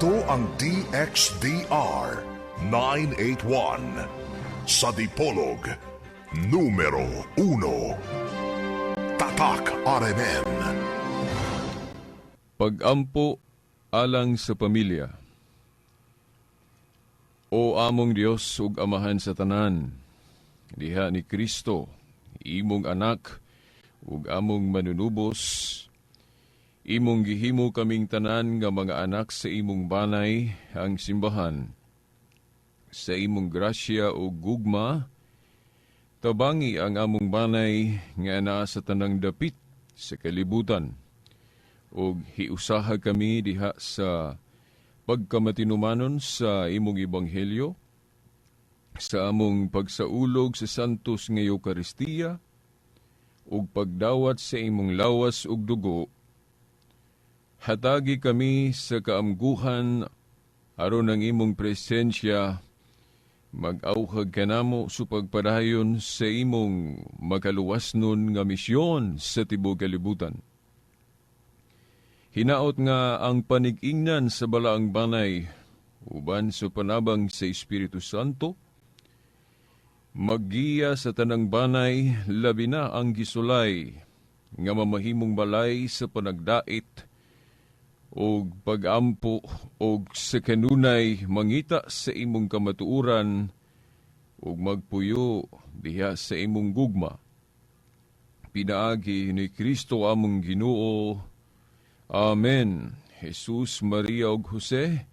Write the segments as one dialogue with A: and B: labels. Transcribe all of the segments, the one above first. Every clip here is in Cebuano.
A: Ito ang DXDR 981 sa Dipolog, numero 1. Tatak RMN.
B: Pag-ampo alang sa pamilya. O among Dios ug Amahan sa tanan, diha ni Kristo, imong anak ug among manunubos, imong gihimo kaming tanan nga mga anak sa imong banay, ang simbahan. Sa imong grasya ug gugma, tabangi ang among banay nga naa sa tanang dapit sa kalibutan ug hiusaha kami diha sa pagkamatinumanon sa imong ebanghelyo, sa among pagsaulog sa Santos nga Eukaristiya ug pagdawat sa imong lawas ug dugo. Hatagi kami sa kaamguhan aron ang imong presensya mag-awhag kanamo sa pagpadayon sa imong makaluwasnon nga misyon sa tibuok kalibutan. Hinaot nga ang panig-ingnan sa balaang banay uban sa panabang sa Espiritu Santo maggiya sa tanang banay, labi na ang gisulay, nga mamahimong balay sa panagdait og pagampo og sa kanunay mangita sa imong kamatuoran ug magpuyo diha sa imong gugma. Pinaagi ni Kristo among Ginoo. Amen. Jesus, Maria ug Jose,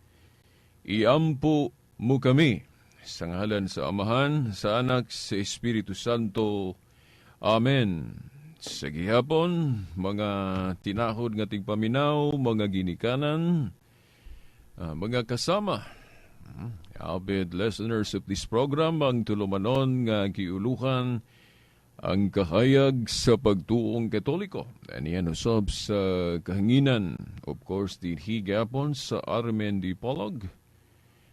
B: iampo mo kami. Sa ngalan sa Amahan, sa Anak, sa Espiritu Santo. Amen. Sa gihapon, mga tinahod nga tigpaminaw, mga ginikanan, mga kasama, avid listeners of this program, ang tulumanon nga giuluhan ang kahayag sa pagtuong Katoliko. Aniyan usab sa kahanginan, of course, dinhi gihapon sa RMN Dipolog,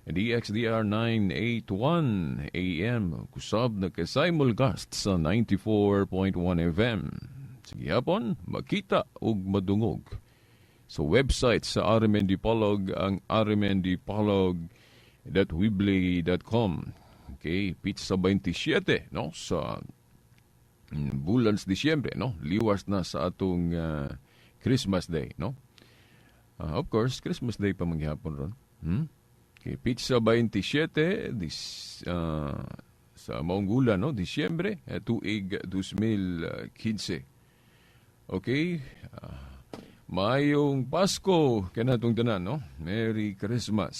B: DXDR 981 AM, kusab na simulcast sa 94.1 FM. Sa gihapon, makita ug madungog sa website sa RMN Dipolog, ang rmndipolog.weebly.com. Okay, petsa 27, no, sa bulan sa Disyembre, no? Liwas na sa atong Christmas Day, no? Of course, Christmas Day pa manggihapon ron. Okay, petsa 27 this, sa maong gulan, no? Disyembre, tuig 2015. Okay? Maayong Pasko kanatong tanan, no? Merry Christmas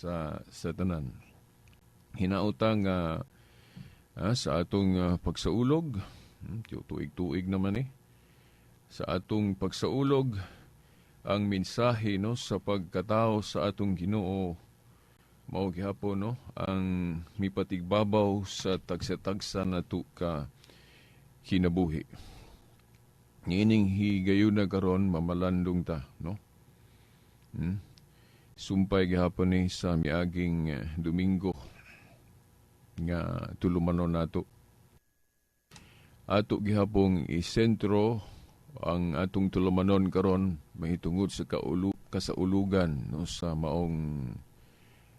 B: sa tanan. Hinautang sa atong pagsaulog, tuig-tuig naman eh. Sa atong pagsaulog, ang mensahe, no, sa pagkatao sa atong Ginoo mao gihapon, no, ang mipatigbabaw sa tagsa-tagsa nato ka kinabuhi. Niining higayuna karon, mamalandong ta, no? Sumpay gihapon ni sa miaging Domingo nga tulumanon nato. Ato gihapong isentro ang atong tulumanon karon mahitungod sa kasaulugan, no, sa maong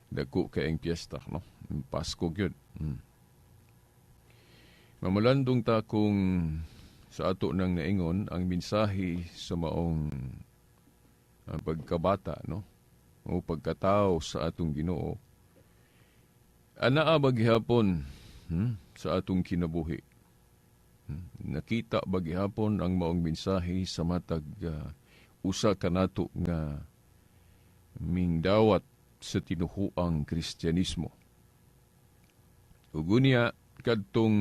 B: dako kaayong piyesta, no, Pasko gyud. Mamalandong ta kung sa ato nang naingon ang mensahe sa maong pagkabata, no, o pagkatao sa atong Ginoo, anaa ba gihapon sa atong kinabuhi? Nakita ba gihapon ang maong mensahe sa matag usa kanato nga mingdawat sa tinuhuang Kristyanismo? Ug unya kadtong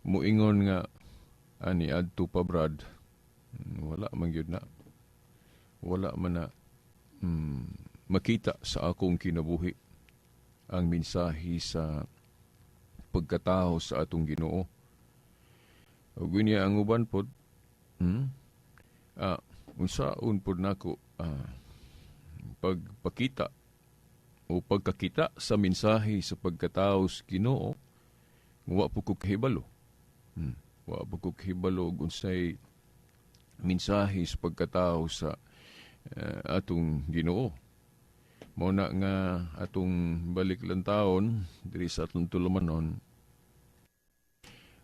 B: muingon nga ani adto pa, Brad, wala man gyud na, wala man na makita sa akong kinabuhi ang mensahe sa pagkatao sa atong Ginoo. Ug unya ang uban pod, unsaon pod nako pagpakita o pagkakita sa mensahe sa pagkatao sa Ginoo, wa po ko kahibalo? Wa po ko kahibalo ug unsay mensahe sa pagkatao sa atong Ginoo. Mao na nga atong balik lang taon diri sa atong tulumanon.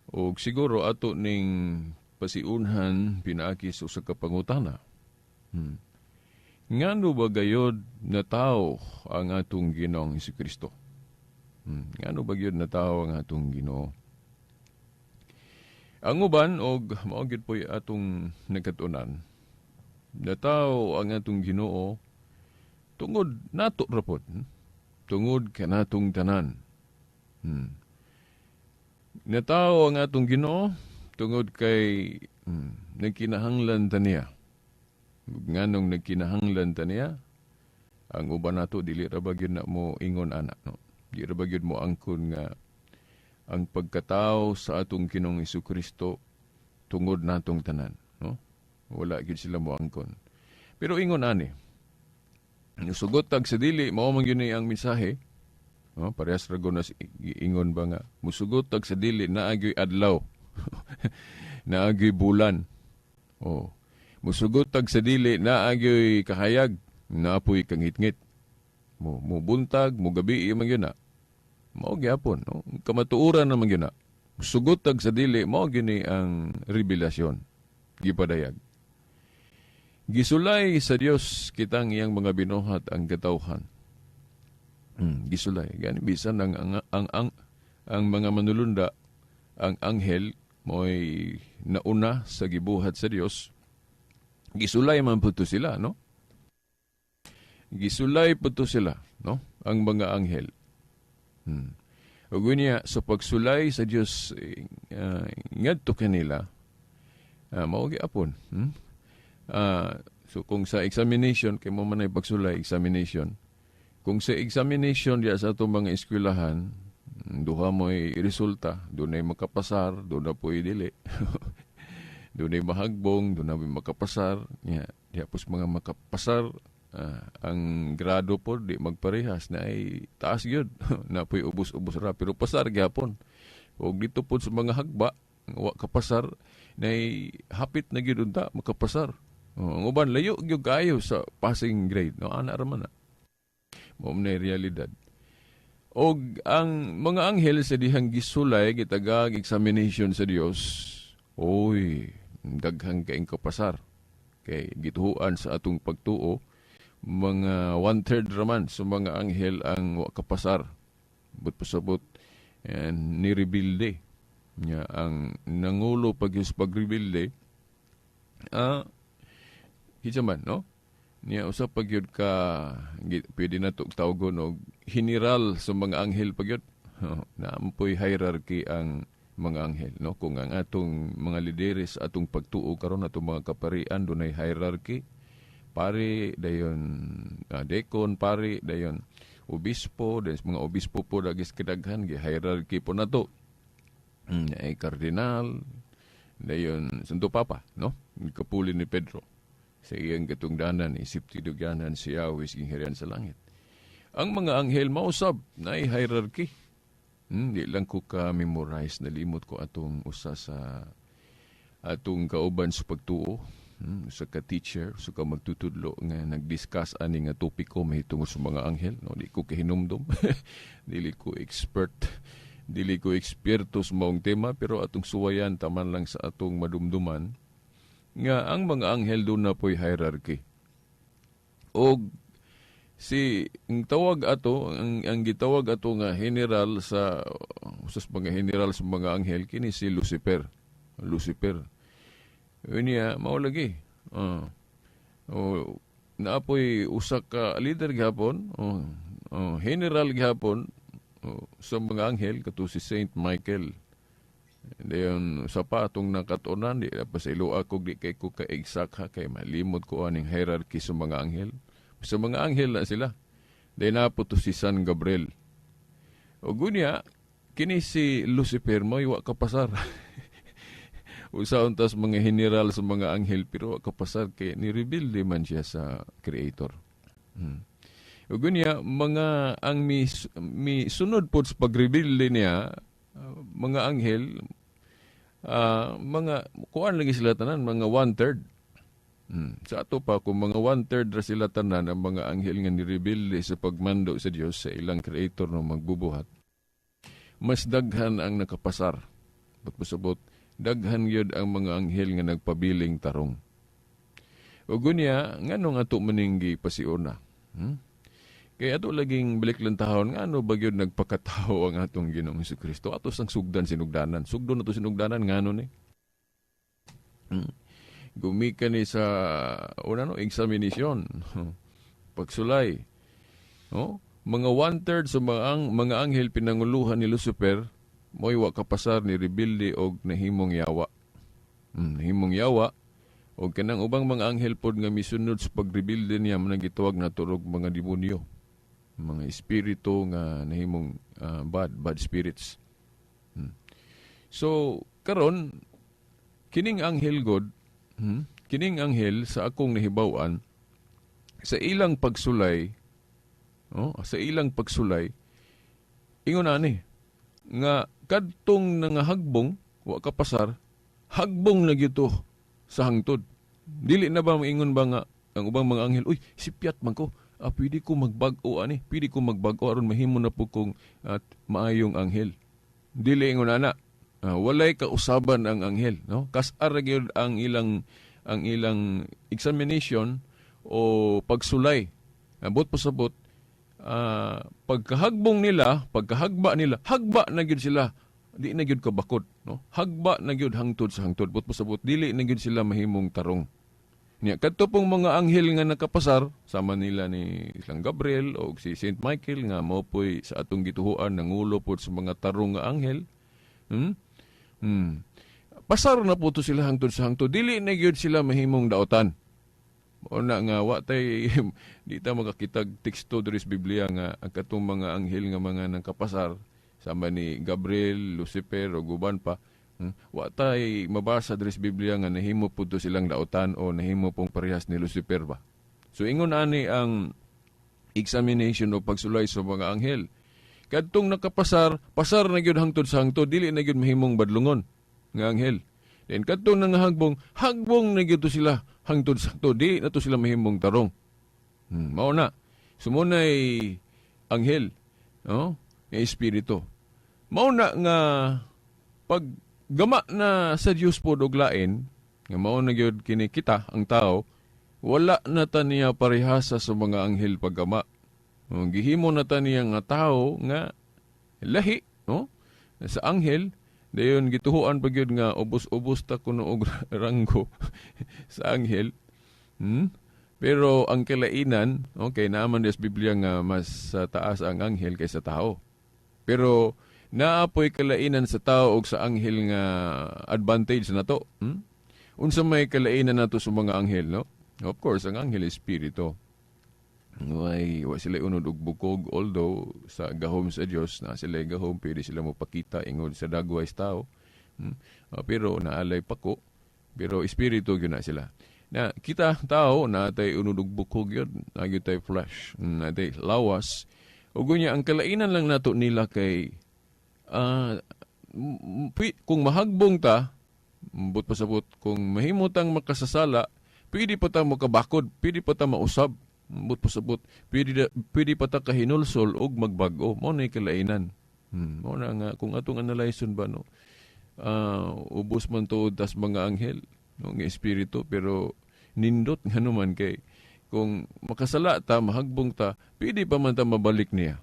B: Og siguro ato ning pasiunhan pinaagi sa usa ka pangutana. Ngano ba gayod na tao ang atong Ginoong Hesukristo? Ngano ba gyud na tao ang atong Ginoo? Ang uban og mao gyud po'y atong nagkatunan. Natawo ang atong Ginoo tungod nato ra pod. Tungod kanatong tanan. Natawo ang atong Ginoo tungod kay nagkinahanglan ta niya. Nganong nagkinahanglan ta niya? Ang uban nato dili ra ba gyud na mo ingon ana, no? Di ra ba gyud mo angkon nga ang pagkatao sa atong Ginoong Hesukristo tungod natong tanan, no? Wala gyud sila mo angkon. Pero ingon ani, musugot tag sa dili, mao man gyud ni ang mensahe. No, parehas ra gud na ingon ba nga musugot tag sa dili, naa gyoy adlaw. Naa gyoy bulan. Oh. Musugot tag sa dili, naa gyoy kahayag, naa poy kangitngit. Mo buntag, mo gabi man gyud na. Mao gyapon, no? Kamatuoran naman gyud na. Musugot tag sa dili, mao gyud ni ang revelasyon. Gipadayag. Gisulay sa Dios kitang iyang mga binuhat ang katawhan. Gisulay. Gani bisan ang mga manulunda, ang anghel mo'y nauna sa gibuhat sa Dios. Gisulay man po to sila, no? Gisulay po to sila, no? Ang mga anghel. Ug niya sa pagsulay sa Dios ngadto kanila, mao gyapon. So kung sa examination kay mo man ay pagsulay examination. Kung sa examination diya sa atong mga eskwelahan, duha mo'y resulta, dunay makapasar, doon na po'y dili. Dunay mahagbong, doon na po'y makapasar. Ya, diya pos mga makapasar, ang grado po di magparehas na ay taas gyud na po'y ubos-ubos ra pero pasar gyapon. Og dito po sa mga hagba, wa kapasar, na hapit na gyud unta makapasar. Oh, ang uban layo gyud kaayo sa passing grade, no? Ana ra man na. Mao man realidad. Og ang mga anghel sa dihang gisulay gitagag examination sa Dios, oy, daghang kaing kapasar. Kay gituhuan sa atong pagtuo, mga 1/3 raman sa mga anghel ang wa kapasar. But pasabot and nirebilde. Nya ang nangulo pag pagrebilde, kinsa man, no? Niya usa pa gyud ka pwede na to tawgon og general sa mga anghel pa gyud. Naa poy hierarchy ang mga anghel, no? Kung ang atong mga lideres atong pagtuo karon, atong mga kaparian, dunay hierarchy. Pari dayon, deacon, pari dayon obispo, dayon mga obispo po dagis kedaghan gi hierarchy po nato. Ay kardinal dayon Santo Papa, no? Kapuli ni Pedro sa iyang katungdanan, isip tidugyanan si Yahweh gingharian sa langit. Ang mga anghel mausab na hierarchy. Di lang ko ka-memorize, nalimot ko atong usa sa atong kauban sa pagtuo, usa ka teacher, usa ka magtutudlo nga nag-discuss ani nga topiko mahitungod sa mga anghel. No, di ko kahinumdom. Dili ko expert. Dili ko eksperto sa maong tema, pero atong suwayan taman lang sa atong madumduman nga ang mga anghel doon na po'y hierarchy. Og si ang tawag ato ang gitawag ato nga general sa usas mga general sa mga anghel kini si Lucifer. Lucifer. Unya mao lagi. O naapoy usa ka leader gihapon, oh, general gihapon, oh, sa mga anghel kato si Saint Michael. Dayon sa pa atong nakatunan di pa sa ilo ako, di kay ko ka-exact ha, kay malimot ko aning hierarchy sa mga anghel. Sa mga anghel na sila. Dayon napo to si San Gabriel. O gunya, kini si Lucifer mo wa kapasar. Usa untas mga general sa mga anghel pero wa kapasar kay ni-reveal di man siya sa Creator. O gunya, mga ang mi sunod po sa pag-reveal niya, mga anghel, mga kuan lagi sila tanan, mga 1/3. Sa ato pa, kung mga one-third ra sila tanan ang mga anghel nga nirebelde sa pagmando sa Dios, sa ilang creator no magbubuhat, mas daghan ang nakapasar. Buot pasabot, daghan gyud ang mga anghel nga nagpabiling tarong. Ug unya, nganong ato maning gipasiuna? Kaya ato laging balik lang tahon, ngano ba gyud nagpakatao ang atong Ginoong Kristo? Ato sang sugdan sinugdanan. Sugdon ato sinugdanan, ngano ni? Gumikan ni sa una no, examination, pagsulay. No? Mga one-third sa mga anghel pinanguluhan ni Lucifer, mo'y wa kapasar, ni rebelde og nahimong yawa. Nahimong yawa og kanang ubang mga anghel pod nga misunod sa pagrebelde niya man gitawag na turog mga demonyo. Mga espiritu nga nahimong bad bad spirits. So karon, kining anghel god, kining anghel sa akong nahibaw-an sa ilang pagsulay, oh, sa ilang pagsulay, ingon ani nga kadtong nangahagbong, wa kapasar, hagbong na gyud to sa hangtod. Dili na ba maingon ba nga ang ubang mga anghel, "Uy, sipyat man ko. Ah, pwede ko magbag-o ani, pwede ko magbag-o aron mahimo na po kong at maayong anghel"? Dili ingon ana. Walay kausaban ang anghel, no? Kas-ar ra gyud ang ilang examination o pagsulay. Abot pasabot, pagkahagbong nila, pagkahagba nila, hagba na gyud sila. Di na gyud kabakod, no? Hagba na gyud hangtod sa hangtod. Buot pasabot, dili na gyud sila mahimong tarong. Niya kadto pong mga anghel nga nakapasar sama nila ni Islang Gabriel o si Saint Michael nga mao po'y sa atong gituhuan nangulo pod sa mga tarong nga anghel. Pasar na po to sila hangtod sa hangtod. Dili na gyud sila mahimong daotan. Mao na nga wa tay di ta makakitag teksto diri sa Biblia nga ang katong mga anghel nga mga nangkapasar sama ni Gabriel, Lucifer o guban pa. Wa tay mabasa diri sa Biblia nga nahimo pud to silang daotan o nahimo pong parehas ni Lucifer ba. So ingon ani ang examination o pagsulay sa mga anghel. Kadtong nakapasar, pasar na gyud hangtod sa hangtod, dili na gyud mahimong badlungon nga anghel. Then kadtong nangahagbong, hagbong na gyud to sila hangtod sa hangtod, dili na to sila mahimong tarong. Mao na. Sumunay anghel, no? Nga espiritu. Mao na nga pag gama na sa Dios pod og lain, nga mao na gyud kini kita ang tao, wala na ta niya parehasa sa mga anghel paggama. No, gihimo na ta niya nga tao nga lahi, no? Sa anghel, dayon gituhuan pa gyud nga ubos-ubos ta kuno og ranggo sa anghel. Pero ang kalainan, okay, naaman sa Biblia nga mas sa taas ang anghel kaysa tao. Pero naapoy kalainan sa tao og sa anghel nga advantage na to. Unsa may kalainan nato sa mga anghel, no? Of course, ang anghel espiritu. Way, wa sila unod og bukog, although sa gahom sa Dios na sila gahom, pwede sila mopakita ingod sa dagway sa tao. Pero naalay pako, pero espiritu gyud na sila. Na kita tao natay unod og bukog yun, naa gyud tay flesh, natay lawas. Ug unya ang kalainan lang nato nila kay kung mahagbong ta, but pasabot kung mahimutang makasasala, pwede pa ta makabakod, pwede pa ta mausab. But pasabot, pwede pa ta kahinulsol og magbag-o. Mao na kalainan. Mao na nga kung atong analyson ba, no. Ubos man tuod tas mga anghel, no, nga espiritu, pero nindot nga naman kay kung makasala ta, mahagbong ta, pwede pa man ta mabalik niya.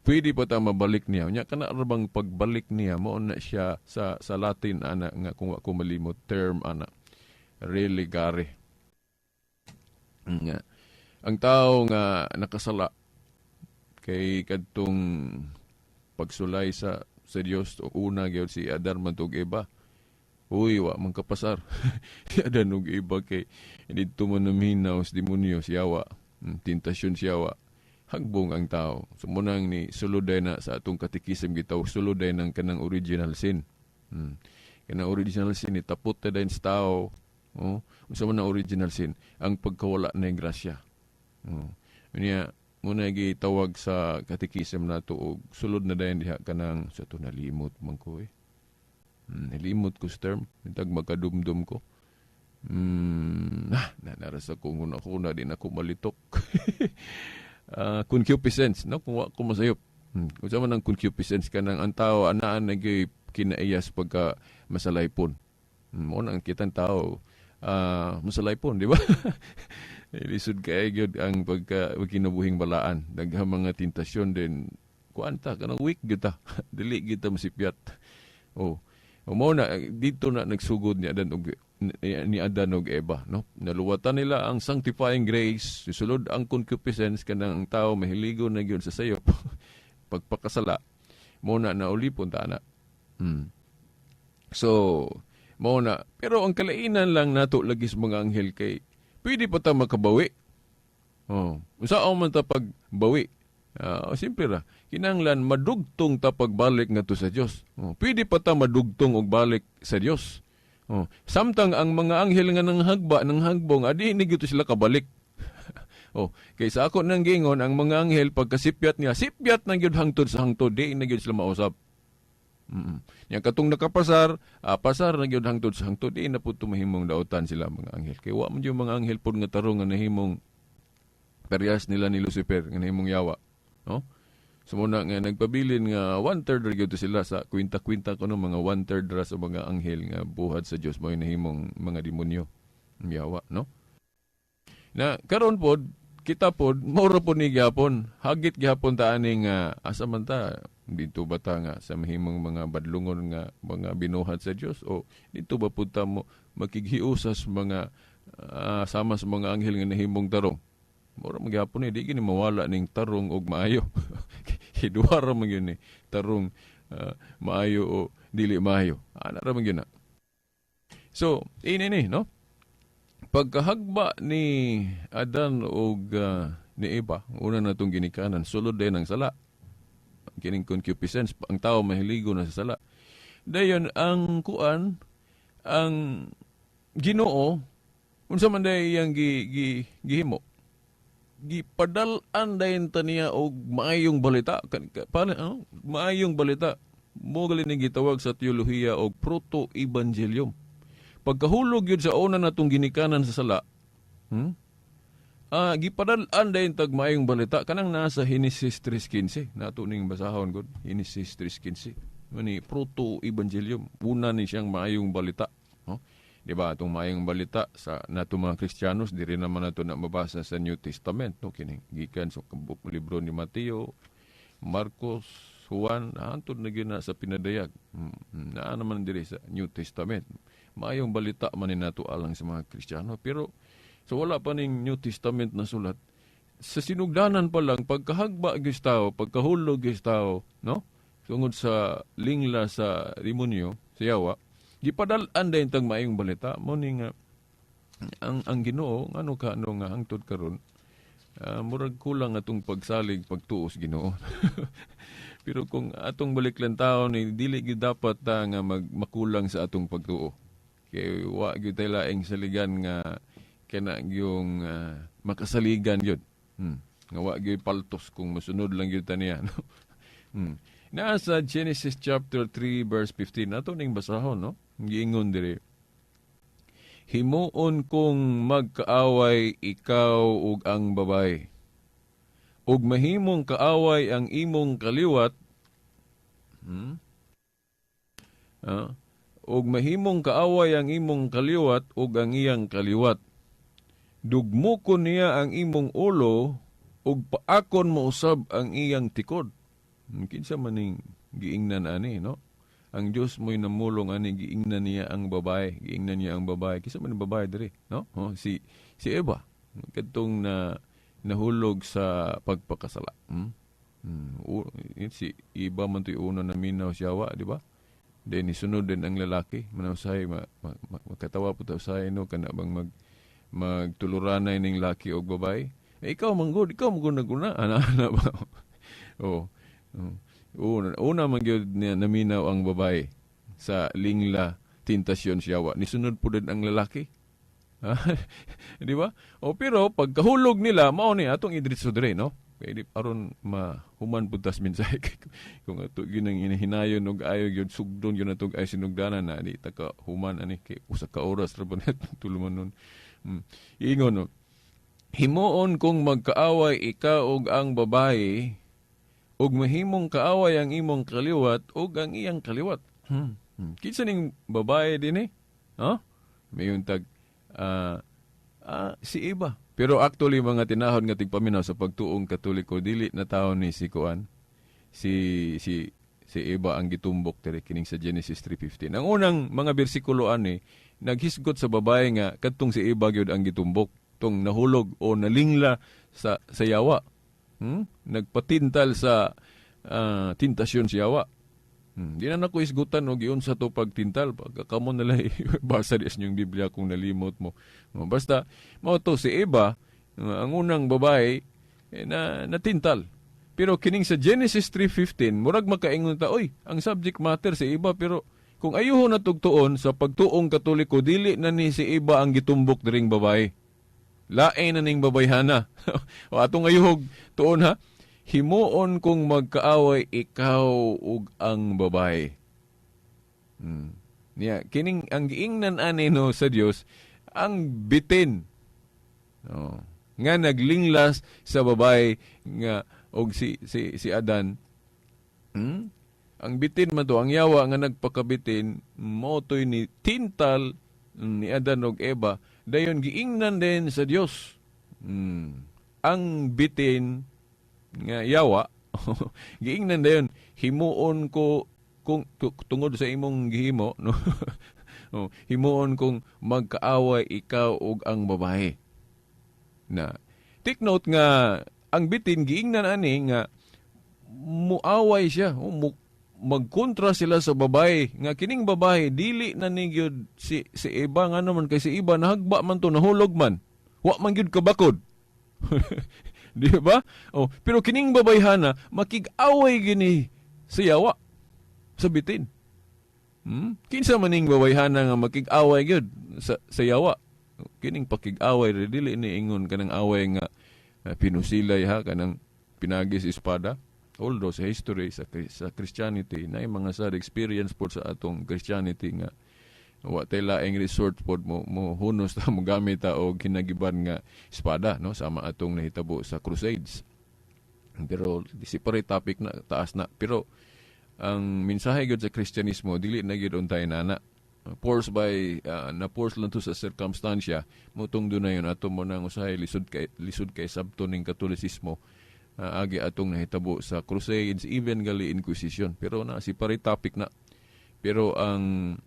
B: Pwede pa ta mabalik niya. Nya kana ra bang pagbalik niya, mao na siya sa Latin ana nga kung wa ko malimot term ana, religare. Nga ang tao nga nakasala kay kadtong pagsulay sa Dios una gyud si Adan man ug Eva. Uy, wa man kapasar si Adan ug Eva kay didto man naminaw sa demonyo, siyawa. Tentasyon siyawa. Hagbong ang tao. So munang ni sulod na sa atong katikism gitaw, sulod ng kanang original sin. Kanang original sin ni tapot ta dayon sa tao. Oh, unsa man ang original sin? Ang pagkawala ng grasya. Oh. Unya muna gitawag sa katikism nato og sulod na dayon diha kanang sa to, nalimot man ko eh. Nalimot ko sa term. Intag magkadumdum ko. Nara sa kung una di na ko malitok. Concupiscence, no? Kung wa ko masayop. Kung sa man ang concupiscence, kanang ang tao anaan nagay kinaiyas pagka masalaypon. Mo na ang kitang tao masalaypon, di ba? Lisod kay gyud ang pagka kinabuhing balaan. Daghang mga tentasyon din, kuan ta, kanang weak gyud ta. Dili gyud ta masipyat. Oh. Mo na dito na nagsugod ni Adan og Eva, no? Naluwatan nila ang sanctifying grace, sulod ang concupiscence, kanang ang tao mahiligo na gyud sa sayop. Pagpakasala mo na naulipon ta na. So, mo na, pero ang kalainan lang nato lagi sa mga anghel kay pwede pa ta makabawi. Oh, unsa man ta pagbawi? Simple ra. Kinahanglan madugtong ta pagbalik ngadto sa Dios. Oh, pwede pa ta madugtong og balik sa Dios. Oh, samtang ang mga anghel nga nanghagba, nanghagbong, adi ni gyud sila kabalik. Oh, kay sa ako nang gingon, ang mga anghel pagkasipyat niya, sipyat na gyud hangtod sa hangtod, di na gyud sila mausab. Nya katong nakapasar, pasar na gyud hangtod sa hangtod, di na pud mahimong dautan sila mga anghel. Kay wa man gyud mga anghel pud nga tarong nga nahimong parehas nila ni Lucifer nga nahimong yawa, no? So muna nga nagpabilin nga one third ra gyud sila sa kwinta-kwinta kuno, mga one third ra sa mga anghel nga buhat sa Dios mo nahimong mga demonyo, yawa, no? Na karon pod kita pod moro pod ni gyapon, hagit gyapon ta aning asa man ta, dito ba ta nga sa mahimong mga badlungon nga mga binuhat sa Dios, o dito ba pud ta mo makighiusas mga sama sa mga anghel nga nahimong tarong? Mura magyapon ni, di gini mawala ning tarong og maayo. Hiduha ra man gyud ni tarong, maayo o dili maayo. Ana ra man gyud na. So, ini ni, no? Pagkahagba ni Adan og ni Eva, una na itong ginikanan, sulod din ang sala. Kining concupiscence, ang tao mahiligo na sa sala. Dayon ang kuan, ang Ginoo, unsa man day iyang gi, gi, gihimo? Gipadal-an dayon ta niya og maayong balita. Paano, ano? Maayong balita. Mo gali ni gitawag sa teolohiya og proto-evangelium. Pagkahulog yun sa una natong ginikanan sa sala, Gipadal-an dayon tag maayong balita kanang nasa Genesis 3:15. Nato ning basahon gud, Genesis 3:15. Mani proto-evangelium. Una ni siyang maayong balita, no? Di ba atong maayong balita sa nato mga Kristiyanos, diri naman nato na mabasa sa New Testament, no? Kini gikan sa libro ni Mateo, Marcos, Juan, hantod na gyud na sa pinadayag. Naa naman diri sa New Testament. Maayong balita man ni nato alang sa mga Kristiyano, pero so wala pa ning New Testament na sulat. Sa sinugdanan pa lang, pagkahagba gyud tao, pagkahulog gyud tao, no? Tungod sa lingla sa demonyo, sa yawa, gipadal-an dayon tag maayong balita. Mo ni nga ang Ginoo, ngano ka ano nga hangtod karon murag kulang atong pagsalig, pagtuo sa Ginoo. Pero kung atong balik lang tao ni, dili gyud dapat ta nga makulang sa atong pagtuo. Kay wa gyud tay laing saligan nga kana yung makasaligan gyud. Nga wa gyud paltos kung mosunod lang gyud ta niya, no? Nasa Genesis chapter 3 verse 15, ato ning basahon, no? Giingon diri: "Himuon kong magkaaway ikaw ug ang babae, ug mahimong kaaway ang imong kaliwat. Ug mahimong kaaway ang imong kaliwat ug ang iyang kaliwat. Dugmukon niya ang imong ulo ug paakon mo usab ang iyang tikod." Kinsa man ning giingnan ani, no? Ang Dios mo'y namulong ani, giingnan niya ang babae, giingnan niya ang babae. Kinsa man ang babae diri, no? Oh, si si Eva kadtong na nahulog sa pagpakasala. Si Eva man to'y una na minaw siya wa, di ba? Then isunod din ang lalaki. Manawsay makatawa po ta usahay, no, kana bang magtuluranay ning laki og babae. Eh, ikaw man gud naguna ana ana ba? Oh. Oh. Una man gyud niya naminaw ang babae sa lingla, tentasyon siya wa. Nisunod po din ang lalaki. Di ba? O pero pagkahulog nila, mao ni atong idritso dire, no? Kay di aron mahuman pud tas mensahe, kung ato ginang hinahinayon og ayo gyud, sugdon gyud natog ay sinugdanan na, di ta ka human ani kay usa ka oras ra ba net tuluman nun. Ingon, no, "Himuon kong magkaaway ikaw ug ang babae, ug mahimong kaaway ang imong kaliwat ug ang iyang kaliwat." Kinsa ning babae dinhi? Ha? Mayon tag si Eva. Pero actually, mga tinahod nga tigpaminaw, sa pagtuong Katoliko, dili na tao ni si kuan, si Eva ang gitumbok diri, kining sa Genesis 3:15. Ang unang mga bersikulo ani naghisgot sa babae nga kadtong si Eva gyud ang gitumbok, tong nahulog o nalingla sa yawa. Nagpatintal sa tentasyon sa yawa. Di na nako isgutan og giunsa to pagtintal. Pagka kamo na lang, basa di sa inyong Biblia kung nalimot mo. Oh, basta mao to si Eva, ang unang babae eh, na natintal. Pero kining sa Genesis 3:15, murag makaingon ta, "Oy, ang subject matter si Eva," pero kung ayuho na tugtuon sa pagtuong Katoliko, dili na ni si Eva ang gitumbok diring babae. Lain na ning babayhana. O atong ayuhog tuon ha. "Himuon kong magkaaway ikaw ug ang babae." Niya, kining ang giingnan ani, no, sa Dios ang bitin. Oh, nga naglinglas sa babae nga og si Adan. Ang bitin man to, ang yawa nga nagpakabitin, mao to'y ni tintal ni Adan og Eva. Dayon giingnan din sa Dios. Ang bitin nga yawa, giingnan dayon, "Himuon ko kung tungod sa imong gihimo, no, oh, himuon kong magkaaway ikaw ug ang babae." Na take note nga ang bitin giingnan ani nga muaway siya, oh, magkontra sila sa babae nga kining babae dili na ni gyud si Eva. Nga naman kay si Eva nahagba man to, nahulog man, wa man gyud kabakod, di ba? Oh, pero kining babayhana makig-away gini sa yawa, sa bitin. Kinsa man ning babayhana nga makig-away gyud sa yawa? Kining pakig-away ri, dili ni ingon kanang away nga pinusilay ha, kanang pinagi sa espada. Although sa history sa Christianity na mga sad experience pod sa atong Christianity nga wa tay laing resort pod, mo hunos ta, mo gamit ta og hinagiban nga espada, no, sama atong nahitabo sa Crusades. Pero separate topic na, taas na. Pero ang mensahe gyud sa Kristyanismo, dili na gyud untay nana force by na force lang to sa sirkumstansya mo tong dunay yun ato mo nang usahay lisod kay sabto ning Katolisismo, agi atong nahitabo sa Crusades, even gali Inquisition. Pero na separate topic na. Pero ang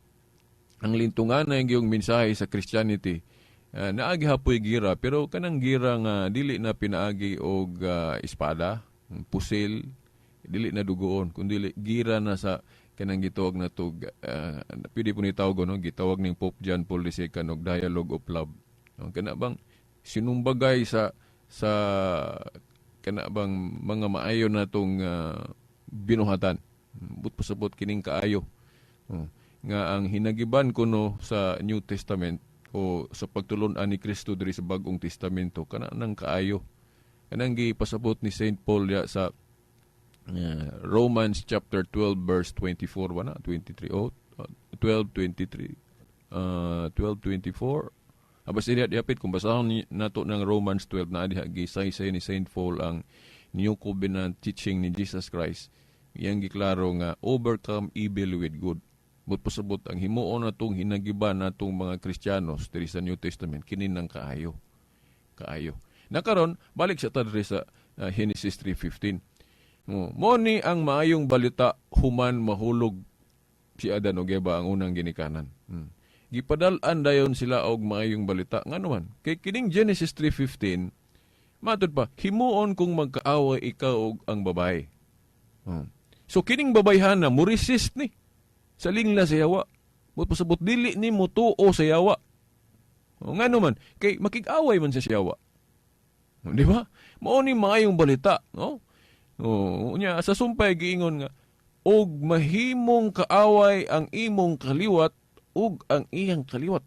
B: lintungan na yung mensahe sa Christianity, naagi hapoy gira, pero kanang gira nga dili na pinaagi og espada, pusil, dili na dugoon, kundi gira na sa kanang gitawag na to, pwede po ni tawag, no, gitawag ning Pope John Paul II og dialogue of love, no, kana bang sinumbagay sa kana bang mga maayo na tong binuhatan, but pasabot kining kaayo. Oh, nga ang hinagiban kuno sa New Testament o sa pagtulon-an ni Kristo diri sa Bag-ong Testamento, kana nang kaayo, kanang gipasabot ni Saint Paul ya sa Romans chapter 12 verse 24 ba na 23, oh, 12:23, 12:24. Abas diha diapit kung basahon ni nato ng Romans 12 na diha gisaysay ni Saint Paul ang New Covenant teaching ni Jesus Christ. Iyang giklaro nga overcome evil with good. But pasabot ang himuon natong hinagiban natong mga Kristiyanos diri sa New Testament, kini nang kaayo. Kaayo. Nakaron balik sa ta diri sa Genesis 3:15. Mo ni ang maayong balita human mahulog si Adan ug Eva, ang unang ginikanan. Gipadal-an dayon sila og maayong balita. Ngano man? Kay kining Genesis 3:15, matud pa, "Himuon kung magkaaway ikaw ug ang babae." So kining babayhana mo resist ni sa lingla sa yawa. But pasabot dili ni mo tuo sa yawa. O, ngano man? Kay makig-away man sa yawa. O, di ba? Mao ni maayong balita, no? O, unya sa sumpay giingon nga og mahimong kaaway ang imong kaliwat ug ang iyang kaliwat.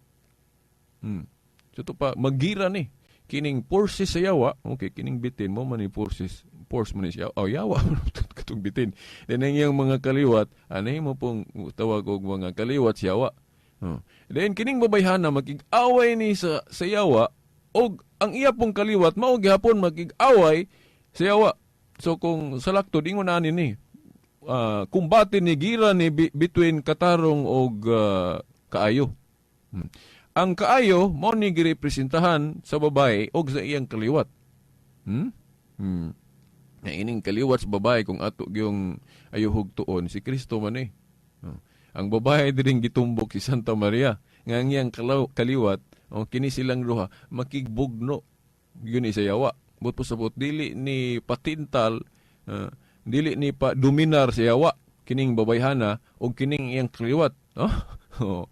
B: So to pa magira ni kining forces sa yawa, okay, kining bitin mo man ni forces. Force man ni siya. Oh, yawa katong bitin. Then ang iyang mga kaliwat, anay mo pong tawag og mga kaliwat si yawa. Oh. Then kining babayhana makig-away ni sa yawa og ang iya pong kaliwat mao gihapon makig-away sa yawa. So kung sa laktod ingon ani ni kumbate ni, gira ni between katarong og kaayo. Ang kaayo mao ni girepresentahan sa babae og sa iyang kaliwat. Na ining kaliwat sa babae, kung ato gyung ayuhog tuon, si Kristo man eh. Oh. Ang babae diring gitumbok si Santa Maria nga ang iyang kaliwat o kini silang duha makigbugno yun sa yawa. But pasabot dili ni patintal, dili ni pa dominar sa yawa kining babayhana o kining iyang kaliwat. Oh? Oh.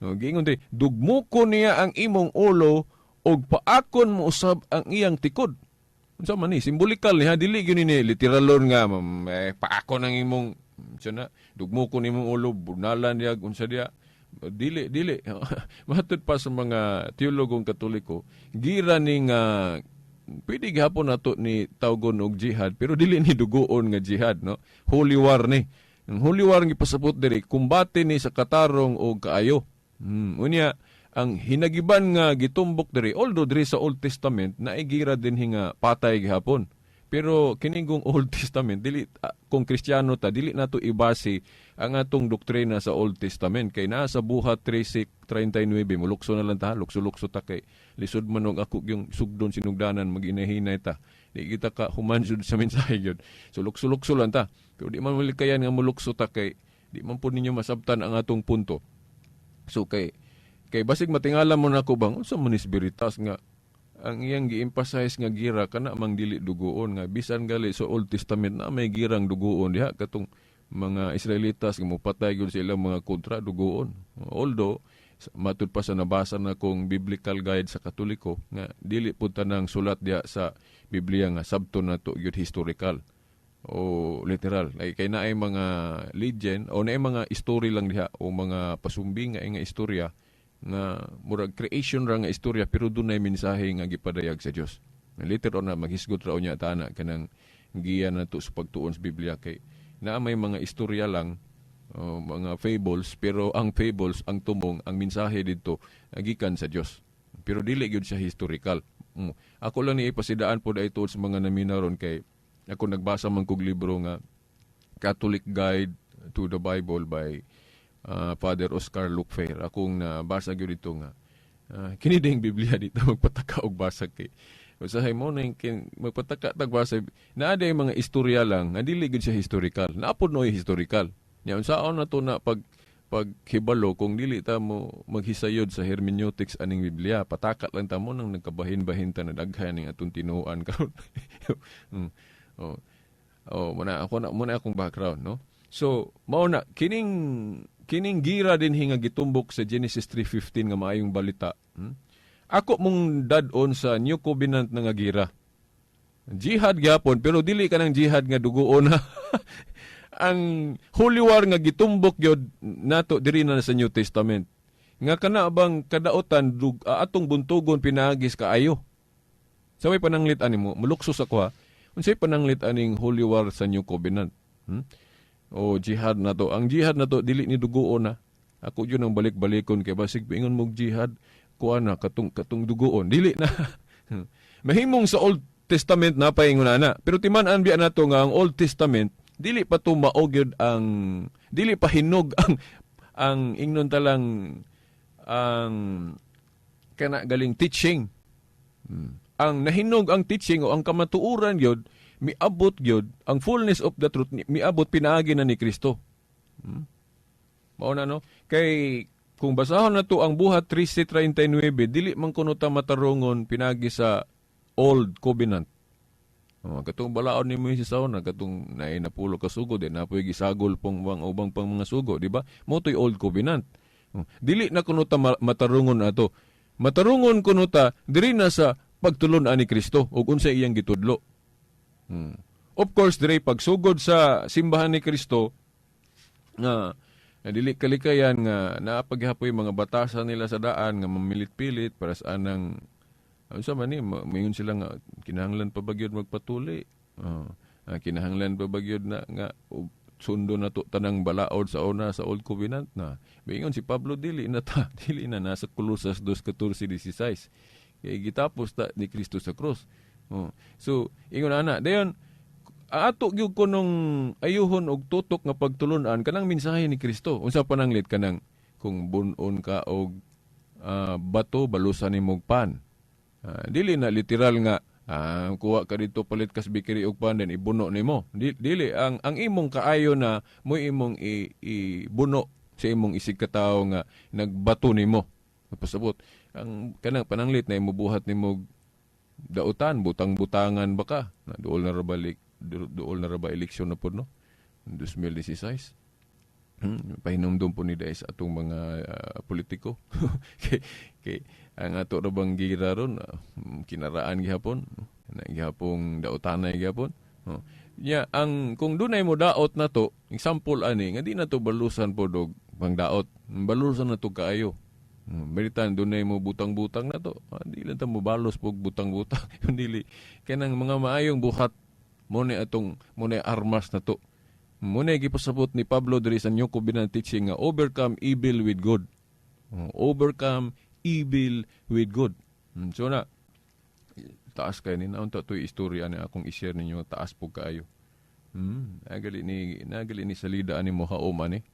B: Oh, giingon diri, dugmoko niya ang imong ulo og paakon mo usab ang iyang tikod. Unsa man ni simbolikal ni ha, dili gyud ni literalon nga eh, paakon ang imong unsa na, dugmoko nimong ulo, bunalan niya, unsa diya, dili dili. Matud pa sa mga teologong Katoliko, gira ni nga pwede gihapon nato ni tawgon og jihad, pero dili ni dugoon nga jihad, no? Holy war ni. Ang holy war nga ipasabot diri, kumbate ni sa katarong og kaayo. Unya ang hinagiban nga gitumbok diri, although diri sa Old Testament naigira din nga patay gihapon, pero kinigong Old Testament dili, kung Kristiyano ta, dili nato ibase ang atong doktrina sa Old Testament kay naa sa Buhat 13:39. Mulukso na lang ta, lukso-lukso ta kay lisod man og ako yung sugdon sinugdanan, maginahinay ta, di kita ka human jud sa mensahe gyud. So lukso-lukso lang ta, pero di man malikayan nga mulukso ta kay di man po ninyo masabtan ang atong punto. So kay basig matingala mo nako bang unsa man is Veritas nga ang iyang gi-emphasize nga gira kana mang dili dugoon, nga bisan gali sa Old Testament na may girang dugoon diha, katong mga Israelitas nga mopatay gyud sa ilang mga kontra, dugoon. Although matud pa sa nabasa na kong biblical guide sa Katoliko nga dili pud tanang sulat diha sa Biblia nga sabto na to gyud historical o literal. Ay kay naay mga legend o naay mga story lang diha o mga pasumbing nga nga istorya nga murag creation ra nga istorya, pero dunay mensahe nga gipadayag sa Dios. Later on na maghisgot ra unya ta ana kanang giya na to sa pagtuon sa Biblia kay naa may mga istorya lang o mga fables, pero ang fables, ang tumong, ang mensahe didto gikan sa Dios. Pero dili gyud siya historical. Ako lang ni ipasidaan pod ay tuod sa mga naminaron kay ako nagbasa man kog libro nga Catholic Guide to the Bible by Father Oscar Lucfer. Akong nabasa gyud ito nga kini ding Biblia dito magpataka og basa kay usahay mo na yung magpataka tag basa, naa day mga istorya lang nga dili gyud siya historical. Naapod no historical. Nya unsaon na to na pag paghibalo kung dili ta mo maghisayod sa hermeneutics aning Biblia? Pataka lang ta mo nang nagkabahin-bahin ta na daghan ning atong tinuan karon. Oh. Oh, muna ako na muna akong background, no? So, mao na kining kining gira din nga gitumbok sa Genesis 3:15 nga maayong balita. Ako mong dad-on sa New Covenant na nga gira. Jihad gyapon, pero dili kanang jihad nga dugoon ha. Ang holy war nga gitumbok gyud nato diri na sa New Testament. Nga kana bang kadaotan atong buntugon pinaagis kaayo. Sa may pananglit ani mo, muluksos ako ha. Unsay pananglit aning holy war sa New Covenant? O jihad na to. Ang jihad na to dili ni dugoon na. Ako yun ang balik-balikon kay basig ingon mog jihad kuan na katong katong dugoon. Dili na. Mahimong sa Old Testament na paingon na. Pero timan-an biya nato nga ang Old Testament dili pa to mao gyud ang dili pa hinog ang ingnon talang ang kana galing teaching. Ang nahinog ang teaching o ang kamatuoran gyud miabot gyud ang fullness of the truth miabot pinaagi na ni Kristo. Mao na, no? Kay kung basahon na to ang Buhat 13:39, dili man kuno ta matarungon pinagi sa Old Covenant. Oh, katong balaod ni Moises sa una, katong naay napulo ka sugo, di napoy gisagol pong ubang ubang pang mga sugo, di ba? Mao to'y Old Covenant. Oh, dili na kuno ta matarungon ato. Matarungon kuno ta diri na sa pagtulon ani Kristo ug unsa iyang gitudlo. Of course, diri pagsugod sa simbahan ni Kristo nga na dili kalikayan nga naapaghapoy mga batasan nila sa daan nga mamilit-pilit para sa anang unsa man ni, maingon sila nga kinahanglan pa ba gyud magpatuli. Kinahanglan pa ba gyud na nga sundo na to tanang balaod sa una sa Old Covenant na? Moingon si Pablo, dili na ta, dili na, nasa Colosas 2:14-16. Kay gitapos ta ni Kristo sa cross. Oh. So, ingon ana, dayon ato gyud kunong ayuhon og tutok nga pagtulun-an kanang mensahe ni Kristo. Unsa pananglit kanang kung bun-on ka og bato, balusan nimo og pan? Dili na literal nga kuha ka dito, palit kas bakery og pan, then ibuno nimo. Dili ang imong kaayo na mo imong ibuno sa imong isig katawo nga nagbato nimo. Pasabot ang kanang pananglit na imubuhat nimo dautan, butang-butangan ba ka na duol na ra balik, duol na ra ba eleksyon na pod, no, 2016. Pahinumdum po ni dahil sa atong mga politiko kay ang ato ra bang gira ron kinaraan gihapon na gihapong dautanay gihapon, oh. Nya ang kung dunay mo daot na to, example ani nga di na to balusan pod og pangdaot, balusan na to kaayo. Beritan dunay mo butang-butang na to. Di lang ta mo balos pog butang-butang. Dili kanang mga maayong buhat mo ni atong mo ni armas na to. Mo ni gipasabot ni Pablo diri sa New Covenant teaching nga overcome evil with good. Overcome evil with good. So na taas kay ni naunta to'y istorya ni akong i-share ninyo, taas po kaayo. Nagali ni salida ani mo haom ani.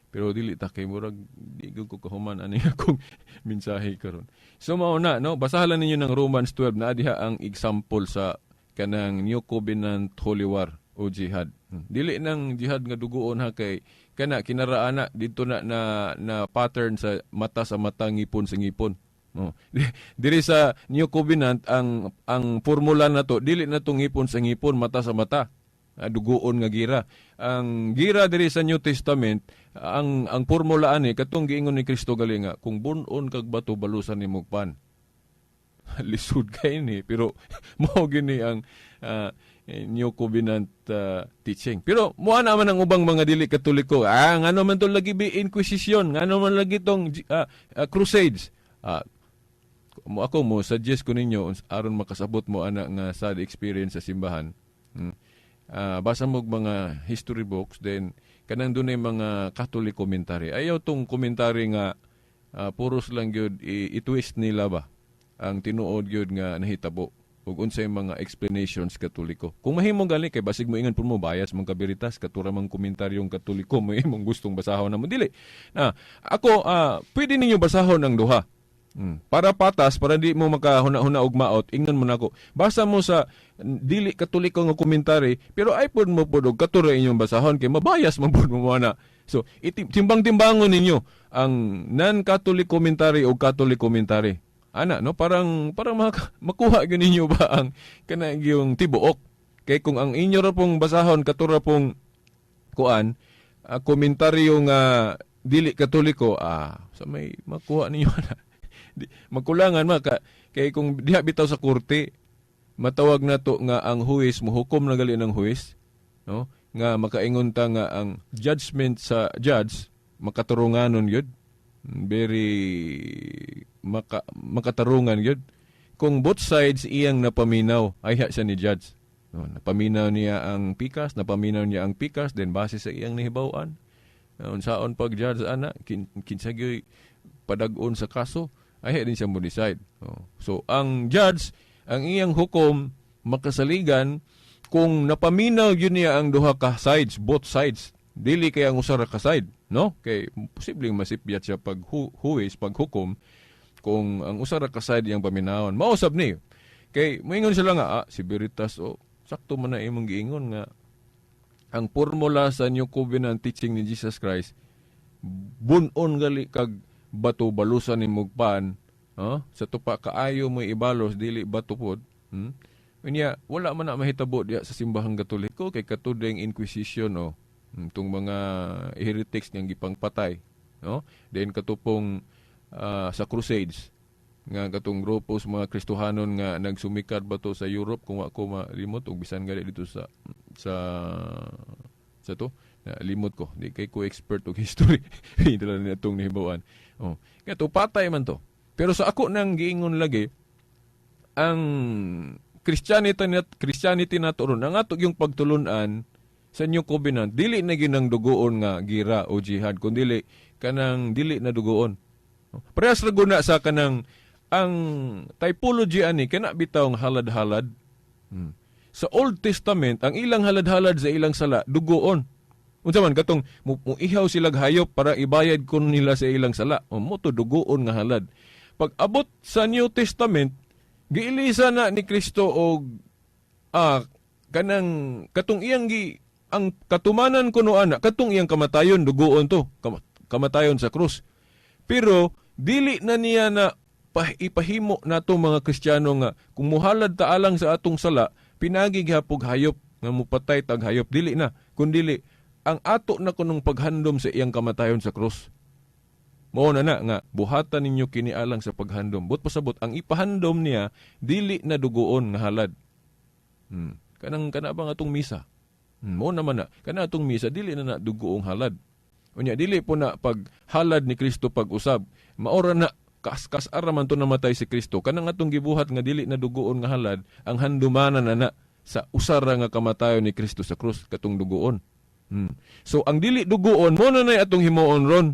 B: Pero dili ta kay murag di gyud ko kahuman ani akong mensahe karon. So mao na, no, basahan lang ninyo ng Romans 12 na diha ang example sa kanang New Covenant Holy War o jihad. Dili nang jihad nga dugoon ha, kay kana kinaraan na dito na na, na pattern sa mata sa mata, ngipon sa ngipon. No. Diri sa New Covenant, ang formula na to dili na to ngipon sa ngipon, mata sa mata. Dugoon nga gira. Ang gira diri sa New Testament, ang formula ani katong giingon ni Kristo gali nga kung bun-on kag bato, balusan nimo pan. Lisod kay ni, pero mao gini ang New Covenant teaching. Pero mo na man ang ubang mga dili Katoliko. Ngano man to lagi bi Inquisition, ngano man lagi tong Crusades? Mo ako mo suggest ko ninyo aron makasabot mo ana nga sad experience sa simbahan. Basa mo og mga history books, then kanang dunay mga Catholic commentary. Ayaw tong commentary nga puros lang gyud i-twist nila ba ang tinuod gyud nga nahitabo ug unsay mga explanations Katoliko. Kung mahimo gali kay basig mo ingon pud mo bias man ka Veritas, katura mang komentaryong Katoliko mo imong gustong basahon na mo dili. Na ako pwede ninyo basahon ang duha. Para patas, para di mo makahuna-huna og maot, ingnon mo nako. Basa mo sa dili Katoliko nga komentary, pero ay pod mo pod og katura inyong basahon kay mabayas man pod mo na. So, timbang-timbangon ninyo ang non-Catholic commentary o Catholic commentary. Ana, no, parang makuha gyud ninyo ba ang kanang yung tibuok. Kay kung ang inyo ra pong basahon katura pong kuan komentaryo nga dili Katoliko, sa may makuha ninyo na. Di, magkulangan ma ka, kay kung diha bitaw sa korte matawag na to nga ang huwes mohukom na gali ng huwes, no, nga makaingon ta nga ang judgment sa judge makaturunganon gyud, very makatarungan gyud kung both sides iyang napaminaw ayha siya ni judge, no, napaminaw niya ang pikas, napaminaw niya ang pikas, then base sa iyang nahibaw-an unsaon pag judge ana kinsa gyud padag-on sa kaso ay din siya mo decide. Oh. So ang judge, ang iyang hukom makasaligan kung napaminaw yun niya ang duha ka sides, both sides. Dili kay ang usa ra ka side, no? Kay posibleng masipyat siya pag huwes, pag hukom kung ang usa ra ka side iyang paminawon. Mausab ni. Kay moingon sila nga si Veritas, oh, sakto man na imong giingon nga ang formula sa New Covenant teaching ni Jesus Christ, bun-on gali kag bato, balusan ni pan, sa tupa kaayo mo ibalos, dili bato pod. Unya wala man na mahitabo diya sa simbahang Katoliko kay katudeng Inquisition, oh, tong mga heretics nga gipangpatay, no, then katupong sa Crusades nga katong grupo sa mga Kristohanon nga nagsumikad ba to sa Europe kung ako malimot og bisan gali dito sa to na limot ko, di kay ko expert og history, hindi lang ni atong nahibaw-an, oh, kaya to patay man to. Pero sa ako nang giingon lagi ang Christianity nato ron, ang ato yung pagtulunan sa New Covenant, dili na gyud ang dugoon nga gira o jihad, kundi kanang dili na dugoon. Parehas ra guna sa kanang ang typology ani, kana bitaw ang halad-halad. Sa Old Testament, ang ilang halad-halad sa ilang sala, dugoon. Unsa man katong mo ihaw sila hayop para ibayad kun nila sa ilang sala. O mo to dugoon nga halad. Pag abot sa New Testament, giilisa na ni Kristo og kanang katong iyang gi ang katumanan kuno ana, katong iyang kamatayon, dugoon to, kamatayon sa krus. Pero dili na niya na ipahimo nato mga Kristiyano nga kung muhalad ta alang sa atong sala, pinagi gihapog hayop nga mupatay tag hayop. Dili na, kundili ang ato na kunong paghandom sa iyang kamatayon sa krus. Mao na na nga buhatan ninyo kini alang sa paghandom. But pasabot, ang ipahandom niya dili na dugoon nga halad. Kanang kana bang atong misa? Mo naman na kana atong misa, dili na na dugoong halad. Unya dili po na paghalad ni Kristo pag-usab. Maora na kas ara man to namatay si Kristo. Kanang atong gibuhat nga dili na dugoon nga halad, ang handumanan na na sa usara nga kamatayon ni Kristo sa krus, katong dugoon. So ang dili dugoon mo na nay atong himuon ron,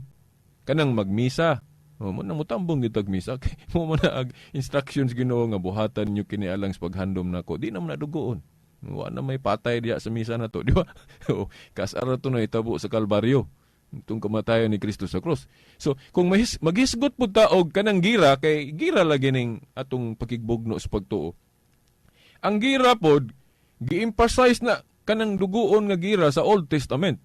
B: kanang magmisa. O, mo na mutambong gyud tag misa kay mo man na ag instructions Ginoo nga buhatan niyo kini alang sa paghandom nako. Di na man na dugoon. Wa na may patay diya sa misa na to, di ba? O, kasara to na itabo sa Kalbaryo. Itong kamatayon ni Kristo sa krus. So, kung maghisgot pud ta og kanang gira, kay gira lagi ning atong pakigbugno sa pagtuo. Ang gira pod, gi-emphasize na kanang dugoon nga gira sa Old Testament.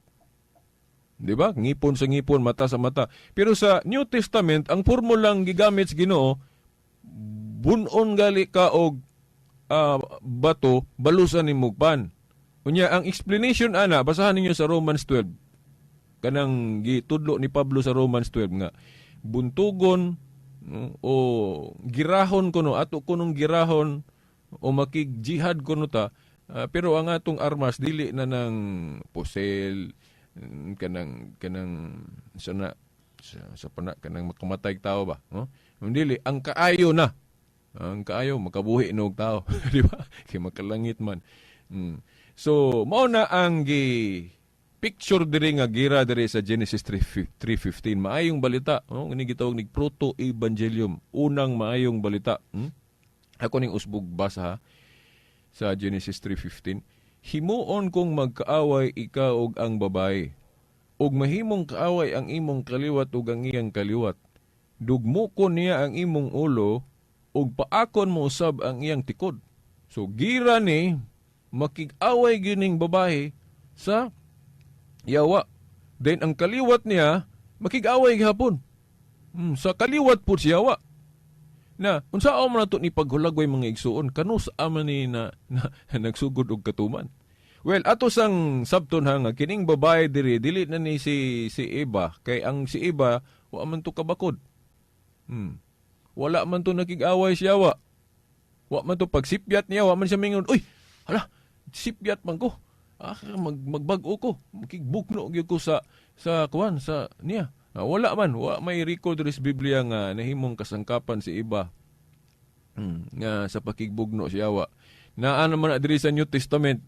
B: Di ba? Ngipon sa ngipon, mata sa mata. Pero sa New Testament, ang formulang gigamit sa Ginoo, bunon gali ka og bato, balusan ni mugpan. Unya, ang explanation ana, basahan ninyo sa Romans 12. Kanang gitudlo ni Pablo sa Romans 12 nga buntugon, no, o girahon kuno, ato kunong girahon o makig-jihad kuno ta, pero ang atong armas dili na ng pusel, kanang kanang sa na sa pana kanang makamatay tao ba, no? Dili ang kaayo na, ang kaayo makabuhi nog tao, di ba, kay makalangit man. So mao na ang gi picture diri nga gira diri sa Genesis 3:15, maayong balita, no? Ini gitawag nig proto evangelium, unang maayong balita. Ako ning usbog basa ha, sa Genesis 3:15: "Himuon kong magkaaway ikaw ug ang babae, ug mahimong kaaway ang imong kaliwat ug ang iyang kaliwat. Dugmukon niya ang imong ulo ug paakon mo usab ang iyang tikod." So gira ni makig-away gining babae sa yawa. Then ang kaliwat niya makig-away gihapon. Sa kaliwat po siya yawa. Na unsa man nato ni paghulagway, mga igsuon, kanus man ni na nagsugod og katuman? Well, ato sang sabton ha nga kining babae diri dili na ni si si Eva, kay ang si Eva wa man to kabakod. Wala man to nakig-away siya wa. Wa man to pagsipyat niya, wa man siya mingon, "Uy, hala, sipyat man ko. Ah, magbag-o ko. Makigbugno gyud ko sa kuan sa niya." Ah, wala man, wa may record diri sa Biblia nga nahimong kasangkapan si Eva nga sa pakigbugno siya wa. Naa naman na diri sa New Testament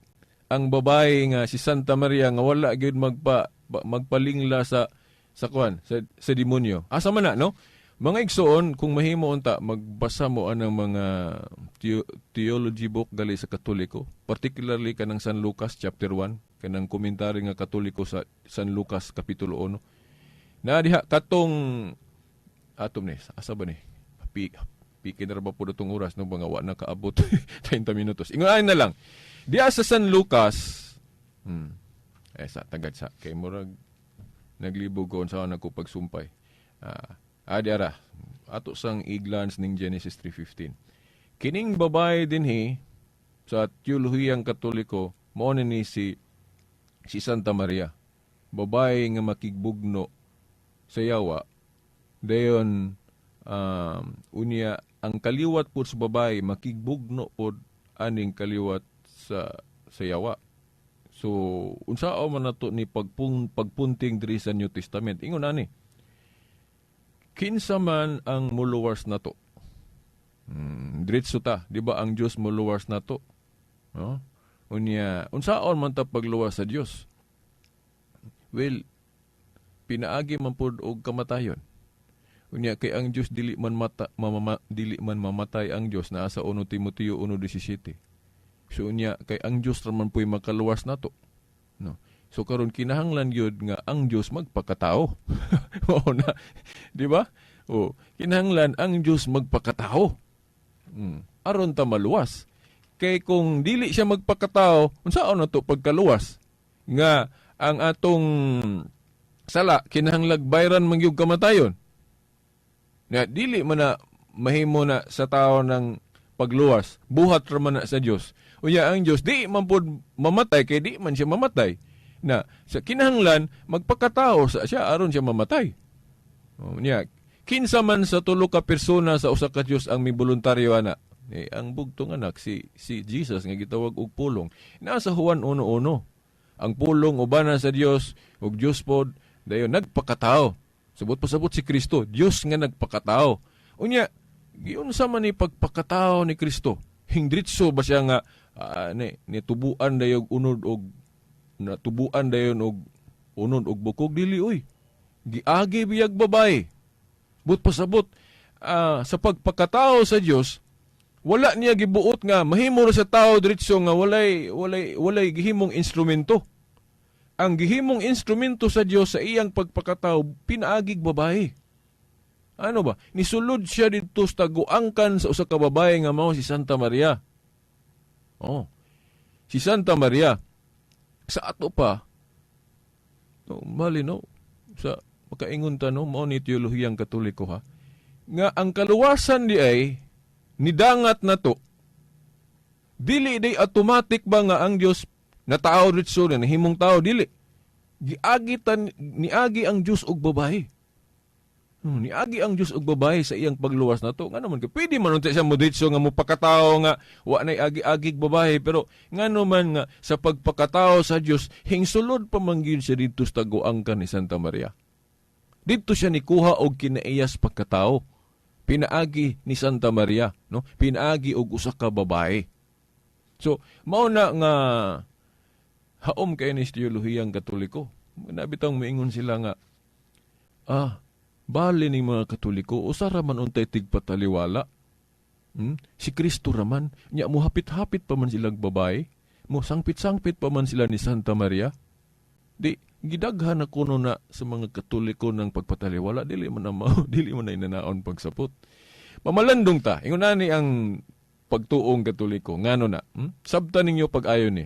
B: ang babae nga si Santa Maria nga wala gyud magpalingla sa kuan sa demonyo. Asa man na, no? Mga igsoon, kung mahimo unta magbasa mo anang mga theology book gali sa Katoliko, particularly kanang San Lucas chapter 1, kanang komentary nga Katoliko sa San Lucas kapitulo 1. Na diha katong atom ni, asa ba ni? Piki na ra ba po itong oras, no, mga wa na kaabot 30 minutos. Ingon na lang. Diha sa San Lucas, eh sa tagad sa kay murag naglibog ko unsa na ko pagsumpay. Ah, di ara. Ato sang i-glance ning Genesis 3:15. Kining babae dinhi sa teolohiyang Katoliko, mao ni si si Santa Maria. Babae nga makigbugno sa yawa. Dayon unya ang kaliwat po sa babae makigbugno pod aning kaliwat sa yawa. So unsaon man nato ni pagpunting diri sa New Testament? Ingon ani. Kinsa man ang muluwas nato? Diretso ta, di ba ang Dios moluwas nato? No? Unya, unsaon man ta pagluwas sa Dios? Well, pinaagi man pod og kamatayon. Unya kay ang Dios dili man mata, mamama, dili man mamatay ang Dios, naa sa 1 Timoteo 1:17. So unya kay ang Dios ra man puy makaluwas nato. No. So karon kinahanglan gyud nga ang Dios magpakatao. Mao na, di ba? O, kinahanglan ang Dios magpakatao. Aron ta maluwas. Kay kung dili siya magpakatao, unsaon na to pagkaluwas? Nga ang atong sala kinahanglag bayran man gyud kamatayon. Nga dili man na mahimo na sa tao ng pagluwas, buhat ra man na sa Dios. Unya ang Dios di man pud mamatay kay di man siya mamatay. Na sa kinahanglan magpakatao sa siya aron siya mamatay. O, niya, kinsa man sa tulo ka persona sa usa ka Dios ang miboluntaryo ana? Eh, ang bugtong anak si Jesus nga gitawag og Pulong. Naa sa Juan 1:1. Ang Pulong ubanan sa Dios ug Dios pod, dayon nagpakatao. Sabot pasabot si Kristo, Dios nga nagpakatao. Unya, giunsa man ni pagpakatao ni Kristo? Hingdritso ba siya nga ni nitubuan dayog unod og natubuan dayon og unod og bukog? Dili oy. Giagi biyag babae. But pasabot sa pagpakatao sa Dios, wala niya gibuot nga mahimo ra sa tao diretso nga walay gihimong instrumento. Ang gihimong instrumento sa Dios sa iyang pagpakatao, pinaagig babae. Ano ba? Nisulod siya didto sa taguangkan sa usa ka babae nga mao si Santa Maria. Oh. Si Santa Maria sa ato pa no, mali no, sa makaingon ta no, mao ni teolohiyang Katoliko ha, nga ang kaluwasan di ay nidangat na to, dili day automatic ba nga ang Dios na tao ritso na nahimong tao, dili giagi tan niagi ang Dios og babae. Niagi ang Dios og babae sa iyang pagluwas nato. Ngano man kay pwede man unta siya mo diretso nga mopakatao nga wa nay agi-agig babae, pero ngano man nga sa pagpakatao sa Dios hingsulod pa man gyud siya didto sa taguangkan ni Santa Maria. Didto siya nikuha og kinaiyas pagkatao. Pinaagi ni Santa Maria, no? Pinaagi og usa ka babae. So, mao na nga haom kay ni teolohiyang Katoliko. Nabitang moingon sila nga bali ning mga Katoliko, usa ra man untay tigpataliwala. Si Kristo raman, nya muhapit-hapit pa man silang babae, mo sangpit-sangpit pa man sila ni Santa Maria. Di gidaghan na kuno na sa mga Katoliko ng pagpataliwala, dili man na mao, dili man na inanaon pagsapot. Mamalandong ta, ingon na ni ang pagtuong Katoliko, ngano na? Sabta ninyo pag-ayon ni.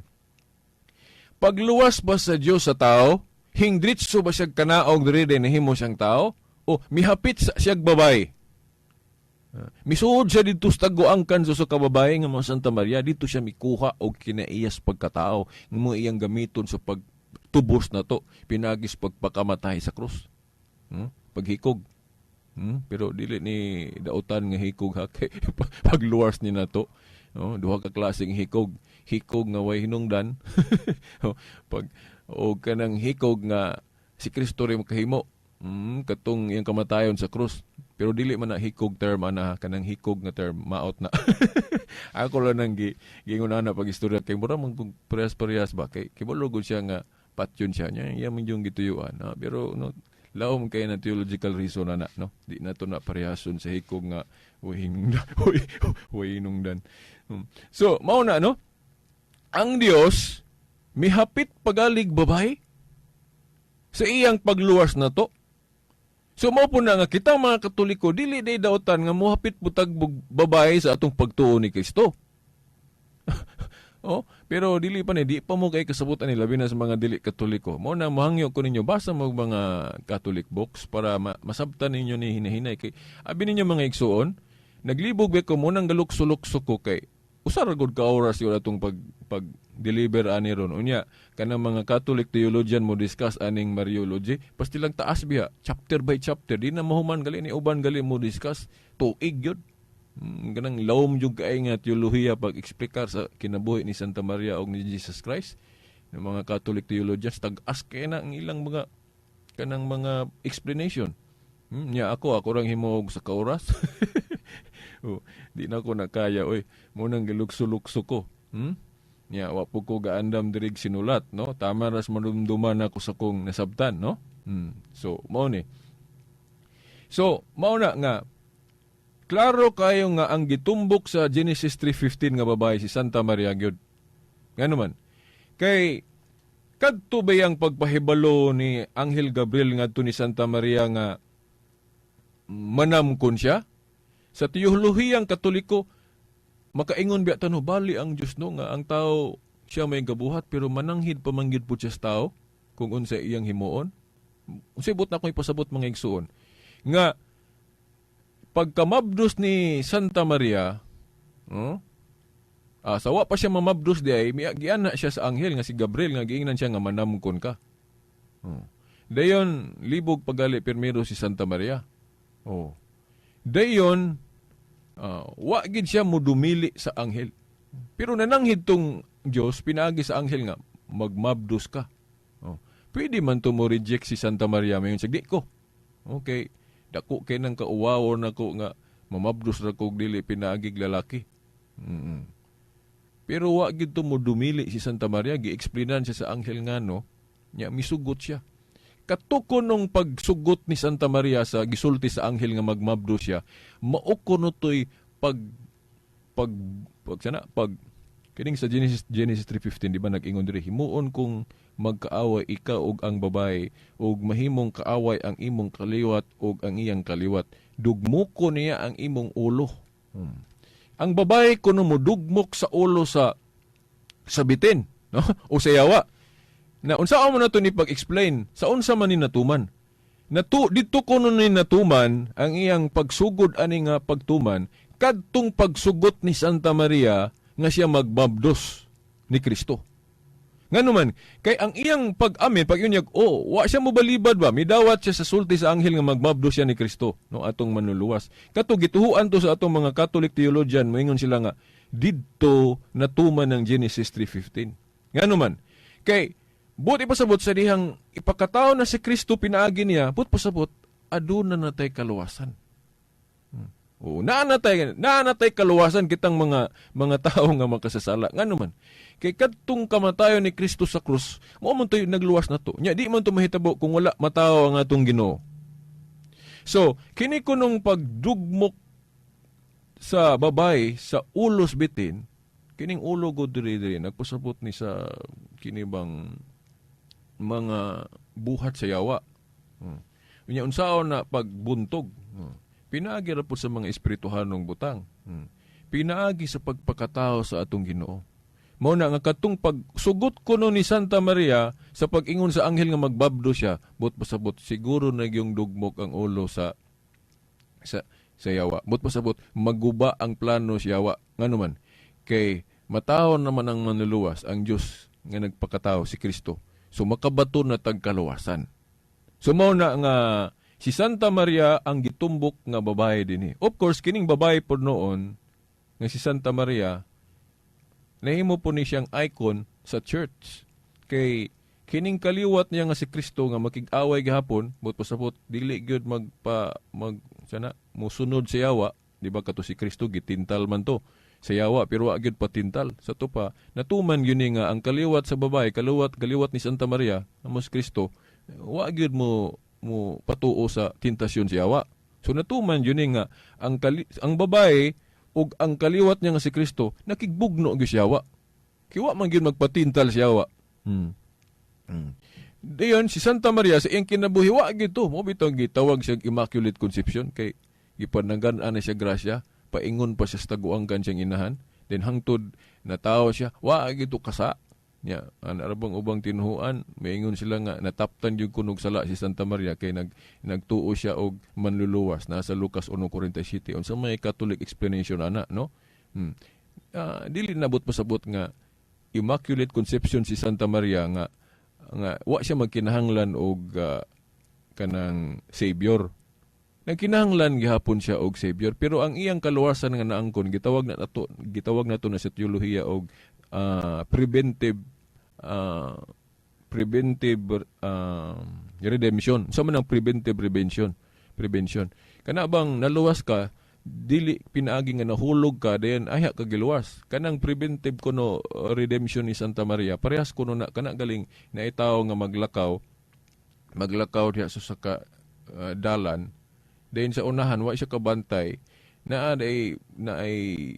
B: Pagluwas ba sa Dios sa tao, hingdritso ba siya kanaog diri nahimo siyang tao? O mihapit sa siyag babae? Misuod siya dito sa taguangkan sa usa ka babae nga mga Santa Maria, dito siya mikuha og kinaiyas pagkatao nga mo iyang gamiton sa pagtubos na to, pinagis pagpakamatay sa krus. Paghikog. Pero dili ni dautan nga hikog ha kay pagluwas ni nato. No, duha ka klaseng hikog. Hikog nga way hinungdan. Pag o kanang hikog nga si Kristo rin makahimo. Katong iyang kamatayon sa krus. Pero dili man na hikog term ana, kanang hikog nga term maot na. Ako lang nang giingon ana pag istorya kay mura man kung parehas-parehas ba kay kibalo gud siya nga patyon siya niya iya man yung gituyuan ha? Pero no, laom kay na theological reason ana no, di na to na parehason sa hikog nga way hinungdan. Way hinungdan. So mao na no, ang Dios mihapit pagalig babae sa iyang pagluwas na to. So mao po na nga kita mga Katoliko dili day dautan nga mohapit putag babae sa atong pagtuo ni Kristo. Oh, pero dili pa ni di pa mo kay kasabutan ni labi na sa mga dili Katoliko. Mao na mohangyo ko ninyo, basa mo mga Catholic books para masabtan ninyo ni hinahinay kay abi ninyo mga igsuon, naglibog ba ko mo nang galukso-lukso ko kay usa ra gud ka oras yun atong pag deliver ani ron. Unya kanang mga Catholic theologian mo discuss aning Mariology, pastilang taas biya, chapter by chapter, di na mahuman gali ni uban gali mo discuss tuig gyud. Kanang lawom jud kay nga teolohiya pag eksplikar sa kinabuhi ni Santa Maria og ni Jesus Christ. Ng mga Catholic theologians tag-as kay na ang ilang mga kanang mga explanation. Nya ako rang himuog sa ka oras. Oh, di na ko nakaya oy. Mao nang gilukso-lukso ko. Nya wa po ko gaandam diri sinulat, no? Tama ras madumduman ako sa kong nasabtan, no? So, mao ni. So, mao na nga klaro kayo nga ang gitumbok sa Genesis 3:15 nga babae si Santa Maria gyud. Ngano man? Kay kadto bayang pagpahibalo ni Anghel Gabriel ngadto ni Santa Maria nga manamkon siya? Sa teolohiyang Katoliko, makaingon biya ta, no, bali ang Diyos, no, nga ang tao siya may gabuhat pero mananghid pa man gyud po siya sa tao kung unsa iyang himuon. Unsay buot na akong ipasabot, mga igsuon? Nga pagkamabdos ni Santa Maria, no? Sawa pa siya mamabdos di ay, giana siya sa anghel nga si Gabriel nga giingnan siya nga manamkon ka. Oh. Dayon libog pagali pirmero si Santa Maria. Oh. Dayon wa gid siya mudumili sa anghel. Pero nananghid tong Dios pinaagi sa anghel nga magmabdos ka. Oh. Pwede man to mo reject si Santa Maria, mayon siya, "Di ko. Okay. Dako kay nang kauwawon nako nga mamabdos ra kog dili pinaagig lalaki." Pero wa gid to mo dumili si Santa Maria, gi-explainan siya sa anghel nga no, nya misugot siya. Kato nung pagsugot ni Santa Maria sa gisulti sa anghel nga magmabdo siya, mao kuno to'y pag pag pag sana pag kining sa Genesis 3:15, di ba nag-ingon diri, "Himuon kong magkaaway ikaw ug ang babae ug mahimong kaaway ang imong kaliwat ug ang iyang kaliwat, dugmoko niya ang imong ulo." Ang babae kuno modugmok sa ulo sa bitin, no, o sa yawa. Na unsa mo na to ni pag-explain sa unsa man ni natuman? Natu didto kuno ni natuman ang iyang pagsugod ani nga pagtuman kadtong pagsugot ni Santa Maria nga siya magbabdos ni Kristo. Ngano man, kay ang iyang pag-amin, pag yun, oh, wa siya mobalibad ba, midawat siya sa sulti sa anghel nga magmabdos siya ni Kristo, no, atong manluluwas. Kato gituhuan to sa atong mga Catholic theologian, moingon sila nga, didto natuman ng Genesis 3:15. Ngano man, kay, buot ipasabot sa dihang ipakatao na si Kristo pinaagi niya, buot pasabot, aduna na tay kaluwasan. Oo, naa natay kaluwasan kitang mga tao nga makasasala. Ngano man? Kay kadtong kamatayon ni Kristo sa krus, mao man to'y nagluwas na to. Nya di man to mahitabo kung wala matawo ang atong Ginoo. So, kini kunong pagdugmok sa babae sa ulos bitin, kining ulo go diri diri nagpasabot ni sa kini bang mga buhat sa yawa. Unya unsaon na pagbuntog? Pinaagi ra po sa mga espirituhanong butang. Pinaagi sa pagpakatao sa atong Ginoo. Mao na nga katong pagsugot kuno ni Santa Maria sa pag-ingon sa anghel nga magbabdo siya, buot pasabot siguro na yung dugmok ang ulo sa yawa. Buot pasabot maguba ang plano sa yawa. Ngano man? Kay matawo naman ang manluluwas, ang Dios nga nagpakatao si Kristo. So makabato na tag kaluwasan. So mao na nga si Santa Maria ang gitumbok nga babae dinhi. Of course, kining babae pod noon nga si Santa Maria, nahimo po ni siyang icon sa church. Kay kining kaliwat niya nga si Kristo nga makig-away gihapon, buot pasabot dili gyud magpa mag sana musunod sa yawa, di ba kato si Kristo gitintal man to sa yawa pero wa gyud patintal. Sa to pa natuman gyud ni nga ang kaliwat sa babae, kaliwat ni Santa Maria, amo si Kristo, wa gyud mo patuo sa tentasyon sa yawa. So natuman gyud ni nga ang babae ug ang kaliwat niya nga si Kristo nakigbugno gyud siya yawa. Kay wa man gyud magpatintal siya yawa. Dayon si Santa Maria sa iyang kinabuhi wa gyud to. Mao bitaw gitawag siya Immaculate Conception kay gipananggan ana siya grasya, paingon pa siya sa taguangkan siyang inahan. Then hangtod natawo siya, wa gyud to kasa. Nya, ana ra bang ubang tinuhuan, maingon sila nga nataptan gyud kunog sala si Santa Maria kay nagtuo siya og manluluwas nasa Lucas 1:47. Unsa may Catholic explanation ana, no? Dili nabot pasabot nga Immaculate Conception si Santa Maria nga wa siya magkinahanglan og kanang savior. Nagkinahanglan gihapon siya og savior pero ang iyang kaluwasan nga naangkon gitawag nato na sa teolohiya og preventive redemption. Sa man ang preventive prevention? Prevention. Kana bang naluwas ka Dili pinaagi nga nahulog ka, dayon ayha ka giluwas. Kanang preventive kuno redemption ni Santa Maria, parehas kuno na kana galing na itaw nga maglakaw, maglakaw diha sa ka dalan, dayon sa unahan wa siya kabantay, naa day naay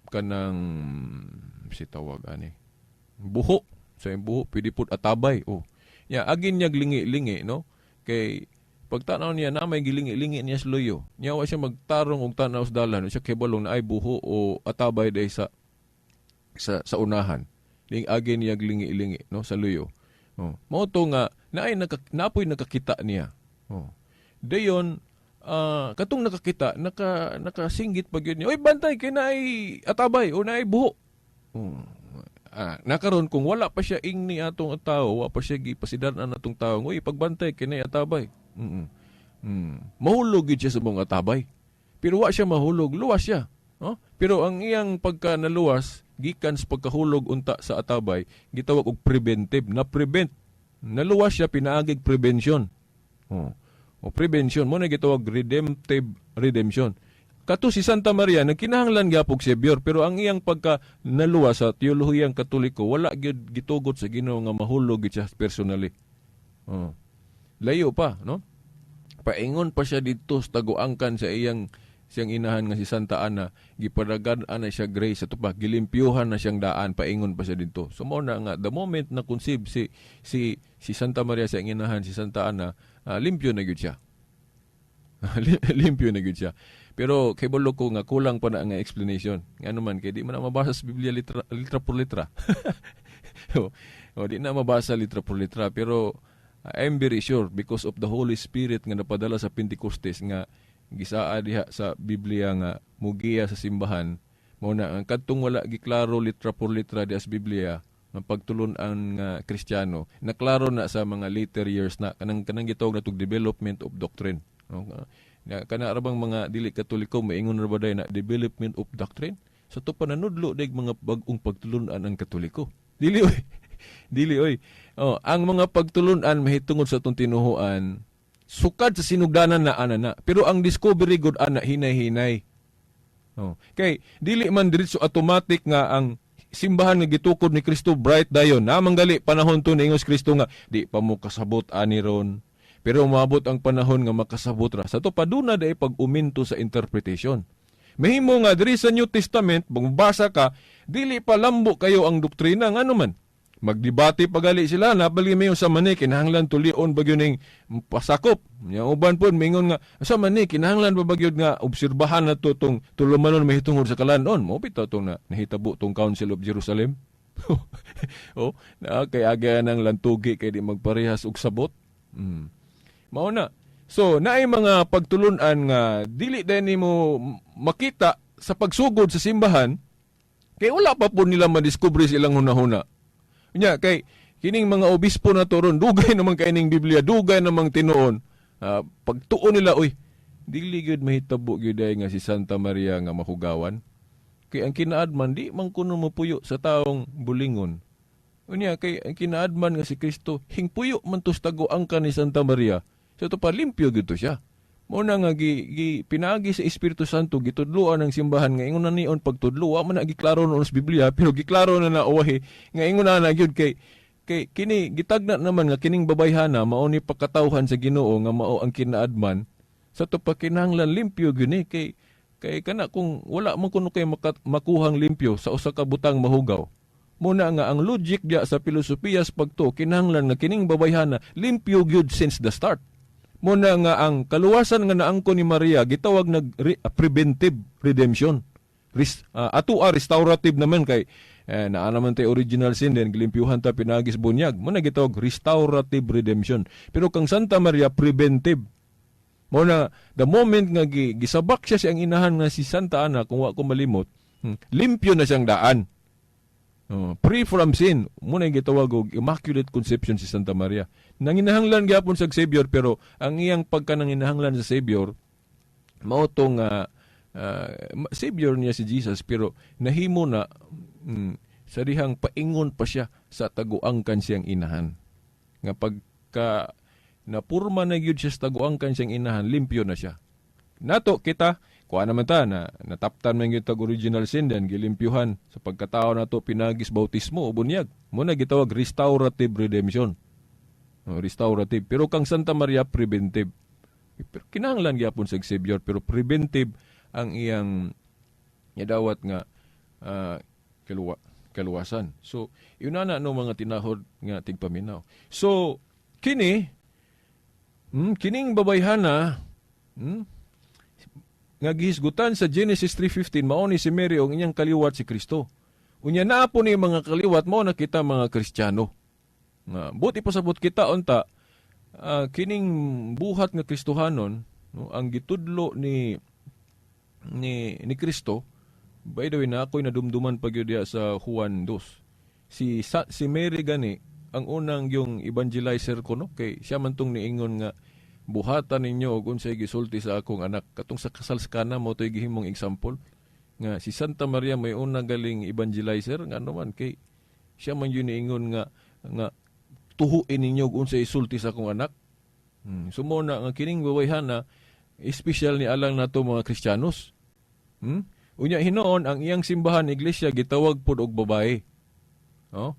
B: kanang si tawag ani buho sa iyang buho, pwede pud atabay. Oh ya, agin niya lingi-lingi, no? Kay pagtanaw niya na may gilingi-lingi niya sa luyo niya, wa siya magtarong og tanaw sa dalan, siya kibalo na ay buho o atabay day sa unahan. Ling agin niya lingi-lingi, no, sa luyo. Oh, mao to nga naay napoy nakakita niya. Oh, dayon katong nakakita, nakasinggit pa gyud niya, "Oy, bantay kay naay atabay o naay buho." Oh. Nakaron kung wala pa siya ingni atong tao, wa pa siya gipasidan-an atong tao, "Uy, pagbantay kay naay atabay." Mahulog gyud siya sa mga atabay. Pero wa siya mahulog, luwas siya. No? Pero ang iyang pagka naluwas, gikan sa pagkahulog unta sa atabay, gitawag og preventive, na prevent. Naluwas siya pinaagig prevention. Oh. O prevention mo na gitawag redemptive redemption. Kato si Santa Maria nagkinahanglan gyapon Savior, pero ang iyang pagka naluwas, sa teolohiyang Katoliko, wala gyud gitugot sa Ginoo nga mahulog gyud siya personally. Oh. Layo pa, no? Paingon pa siya dito sa taguangkan sa iyang siyang inahan nga si Santa Ana, gipadagan ana siya grace ato pa, gilimpyuhan na siyang daan, paingon pa siya dito. So mao na nga the moment na conceive si Santa Maria sa iyang inahan si Santa Ana, limpyo na gyud siya. Limpyo na gyud siya. Pero kay balo ko nga kulang pa na nga explanation. Ngano man kay di man na mabasa sa Biblia litra, litra por litra. O, di na mabasa litra por litra, pero I'm very sure because of the Holy Spirit nga napadala sa Pentecostes nga gisaa diha sa Biblia nga mugiya sa simbahan, mao na ang kadtong wala giklaro litra por litra diha sa Biblia nga pagtulun-an nga Kristiyano, naklaro na sa mga later years na kanang gitawag natog development of doctrine, no? Na kana ra bang mga dili Katoliko maingon ra ba day na development of doctrine sa to pananudlo dag mga bag-ong pagtulun-an ang Katoliko? Dili oy, dili oy. Oh, ang mga pagtulun-an mahitungod sa atong tinuhuan, sukad sa sinugdanan na ana na, pero ang discovery gud ana hinay-hinay. Oh. Kay dili man diretso automatic nga ang simbahan nga gitukod ni Kristo bright dayon. Na manggali panahon to niingon si Kristo nga di pa mo kasabot ani ron. Pero umabot ang panahon nga makasabot ra. Sa to paduna day pag-uminto sa interpretation. Mahimo nga diri sa New Testament, basa ka, dili pa lambo kayo ang doktrina, ngano man. Magdebate pagali sila, napali mayo sa mani kinahanglan tulion ba gyud ning pasakop. Nya uban pod mingon nga sa mani kinahanglan pa ba gyud nga obserbahan na to tong tulumanon mahitungod sa kalanon. Mo bitaw tong na nahitabo tong Council of Jerusalem. Oh, na kay aga ng lantugi kay di magparehas og sabot. Mao na. So, naay mga pagtulunan nga dili din nimo makita sa pagsugod sa simbahan kay wala pa po nila madiskubre sa ilang hunahuna. Nya kay kining mga obispo na to ron, dugay naman kay ning Biblia, dugay namang tinuon. Pagtuon nila, uy, dili gyud mahitabo gyud ay nga si Santa Maria nga mahugawan. Kay ang kinaadman di man kuno mopuyo sa taong bulingon. Unya kay ang kinaadman nga si Kristo hingpuyo man to sa taguangkan ni Santa Maria. So to pa limpyo gyud to siya. Mo na nga gi pinaagi sa Espiritu Santo gitudloan ang simbahan nga ingon na nion pagtudlo, wa man na giklaro noon sa Biblia, pero giklaro na na uwahi nga ingon na na gyud kay kini gitagna naman nga kining babayhana mao ni pagkatawhan sa Ginoo nga mao ang kinaadman. Sa to pa kinahanglan limpyo gyud ni kay kana kung wala man kuno kay makuhang limpyo sa usa ka butang mahugaw. Muna nga ang logic diya sa filosofiya sa pagtuo, kinahanglan nga kining babayhana limpyo gyud since the start. Muna nga ang kaluwasan nga naangko ni Maria gitawag nag preventive redemption. Ato a restorative naman kay naa naman tay original sin din, gilimpyuhan ta pinagis bunyag. Muna gitawag restorative redemption. Pero kang Santa Maria, preventive. Mo na the moment nga gisabak siya siyang inahan nga si Santa Ana, kung wa ko malimot, limpyo na siyang daan. Oh, free from sin. Muna yung gitawag og Immaculate Conception si Santa Maria. Nanginahanglan gyapon sa Savior, pero ang iyang pagka nanginahanglan sa Savior mao tong Savior niya si Jesus, pero nahimo na sa dihang paingon pa siya sa taguangkan siyang inahan. Nga pagka napurma na gyud siya sa taguangkan siyang inahan, limpyo na siya. Nato kita Kuha naman ta na nataptan man gyud tag original sin, then gilimpyuhan sa pagkatao nato pinagis bautismo o bunyag. Mo na gitawag restorative redemption. No, restorative. Pero kang Santa Maria, preventive. Pero kinahanglan gyapon sa Savior, pero preventive ang iyang dawat nga kaluwasan. So, yun na no, mga tinahod nga tigpaminaw. So, kini kining babayhana nga gihisgutan sa Genesis 3:15, mao ni si Mary og inyang kaliwat si Kristo. Unya naa po ni mga kaliwat, mao na kita mga Kristiyano. Nga buti pasabot kita unta kining buhat nga Kristohanon, no, ang gitudlo ni Kristo. By the way, na ako'y nadumduman pag yun diya sa Juan 2. Si Mary gani ang unang yung evangelizer ko, no, kay siya man tong niingon nga buhatan ninyo og unsay gisulti sa akong anak, katong sa kasal sa Kana mo to'y gihimong example nga si Santa Maria may una galing evangelizer, nga ano man kay siya man yun niingon nga tuhuin ninyo og unsay isulti sa akong anak. So mo na nga kining babayhana espesyal ni alang nato mga Kristiyanos. Unya hinuon ang iyang simbahan, iglesia, gitawag pod og babae. Oh?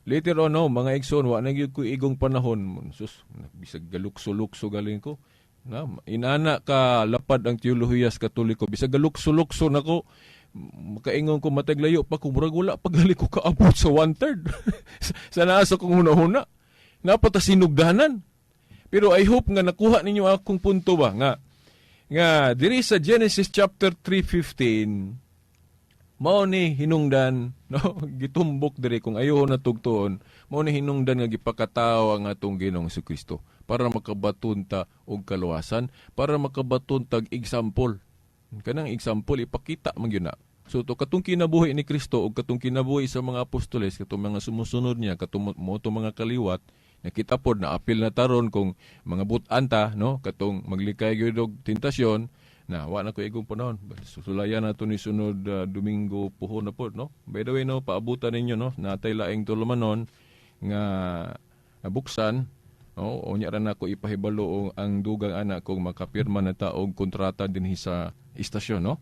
B: Later on, no, mga igsoon, wa na gyud ko igong panahon. Sus, bisag galukso-lukso galing ko. Na, inana ka lapad ang teolohiyas Katoliko. Bisag galukso-lukso nako, makaingon ko mataglayo pa ko, murag wala pa gali ko kaabot sa one-third sa naa sa kong hunahuna. Napata sinugdanan. Pero I hope nga nakuha ninyo akong punto ba nga diri sa Genesis chapter 3:15 mao ni hinungdan, no, gitumbok diri kung ayo na tugtuon, mao ni hinungdan nga gipakatao ang atong Ginoong Kristo para makabaton ta og kaluwasan, para makabaton tag example, kanang example ipakita man gyud na. So to katong kinabuhi ni Kristo ug katong kinabuhi sa mga apostoles, katong mga sumusunod niya, katong mo to mga kaliwat, nakita pod na apil na taron kung mga butan ta, no, katong maglikay gyud og tentasyon na wa na ko igong panahon. Susulayan na to ni sunod Domingo puhon na pod, no. By the way, no, paabutan ninyo, no, natay laing tulumanon nga nabuksan, no. Unya ra nako ipahibalo ang dugang anak kung makapirma na ta og kontrata dinhi sa istasyon, no.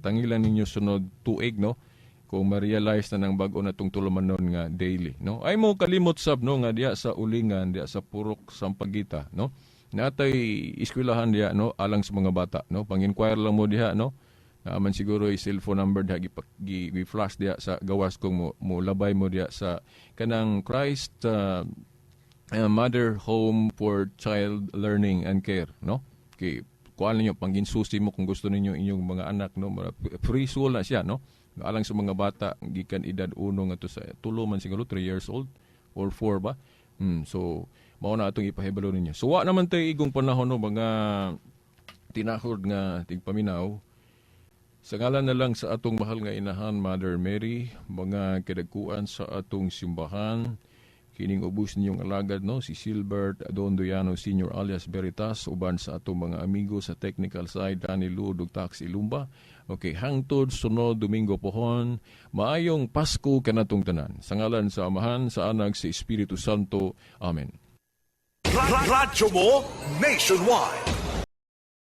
B: Tangilan ninyo sunod tuig, no, kung ma-realize na ng bag-o na tong tulumanon nga daily, no. Ay mo kalimot sab, no, nga diya sa Ulingan, diya sa Purok Sampaguita, no, natay eskwelahan diya, no, alang sa mga bata, no. Pang-inquire lang mo diha, no. Naaman siguro i cellphone number diha gi flash diha sa gawas kung mo labay mo diha sa kanang Christ Mother Home for Child Learning and Care, no. Kay kuan ninyo pangginsusi mo kung gusto ninyo inyong mga anak, no. Free school na siya, no, alang sa mga bata gikan edad 1 ngadto sa 3 man siguro, 3 years old or 4 ba. So mao na atong ipahibalo ninyo. So wa naman tay igong panahon, no, mga tinahod nga tigpaminaw. Sa ngalan na lang sa atong mahal nga inahan, Mother Mary, mga kadagkuan sa atong simbahan, kining ubos ninyong alagad, no, si Silbert Dondoyano Senior alias Veritas, uban sa atong mga amigo sa technical side, Danny Lu ug Tax Ilumba. Okay, hangtod sunod Domingo pohon, maayong Pasko kanatong tanan. Sa ngalan sa Amahan, sa Anak, sa Espiritu Santo. Amen.
A: Radyo mo nationwide.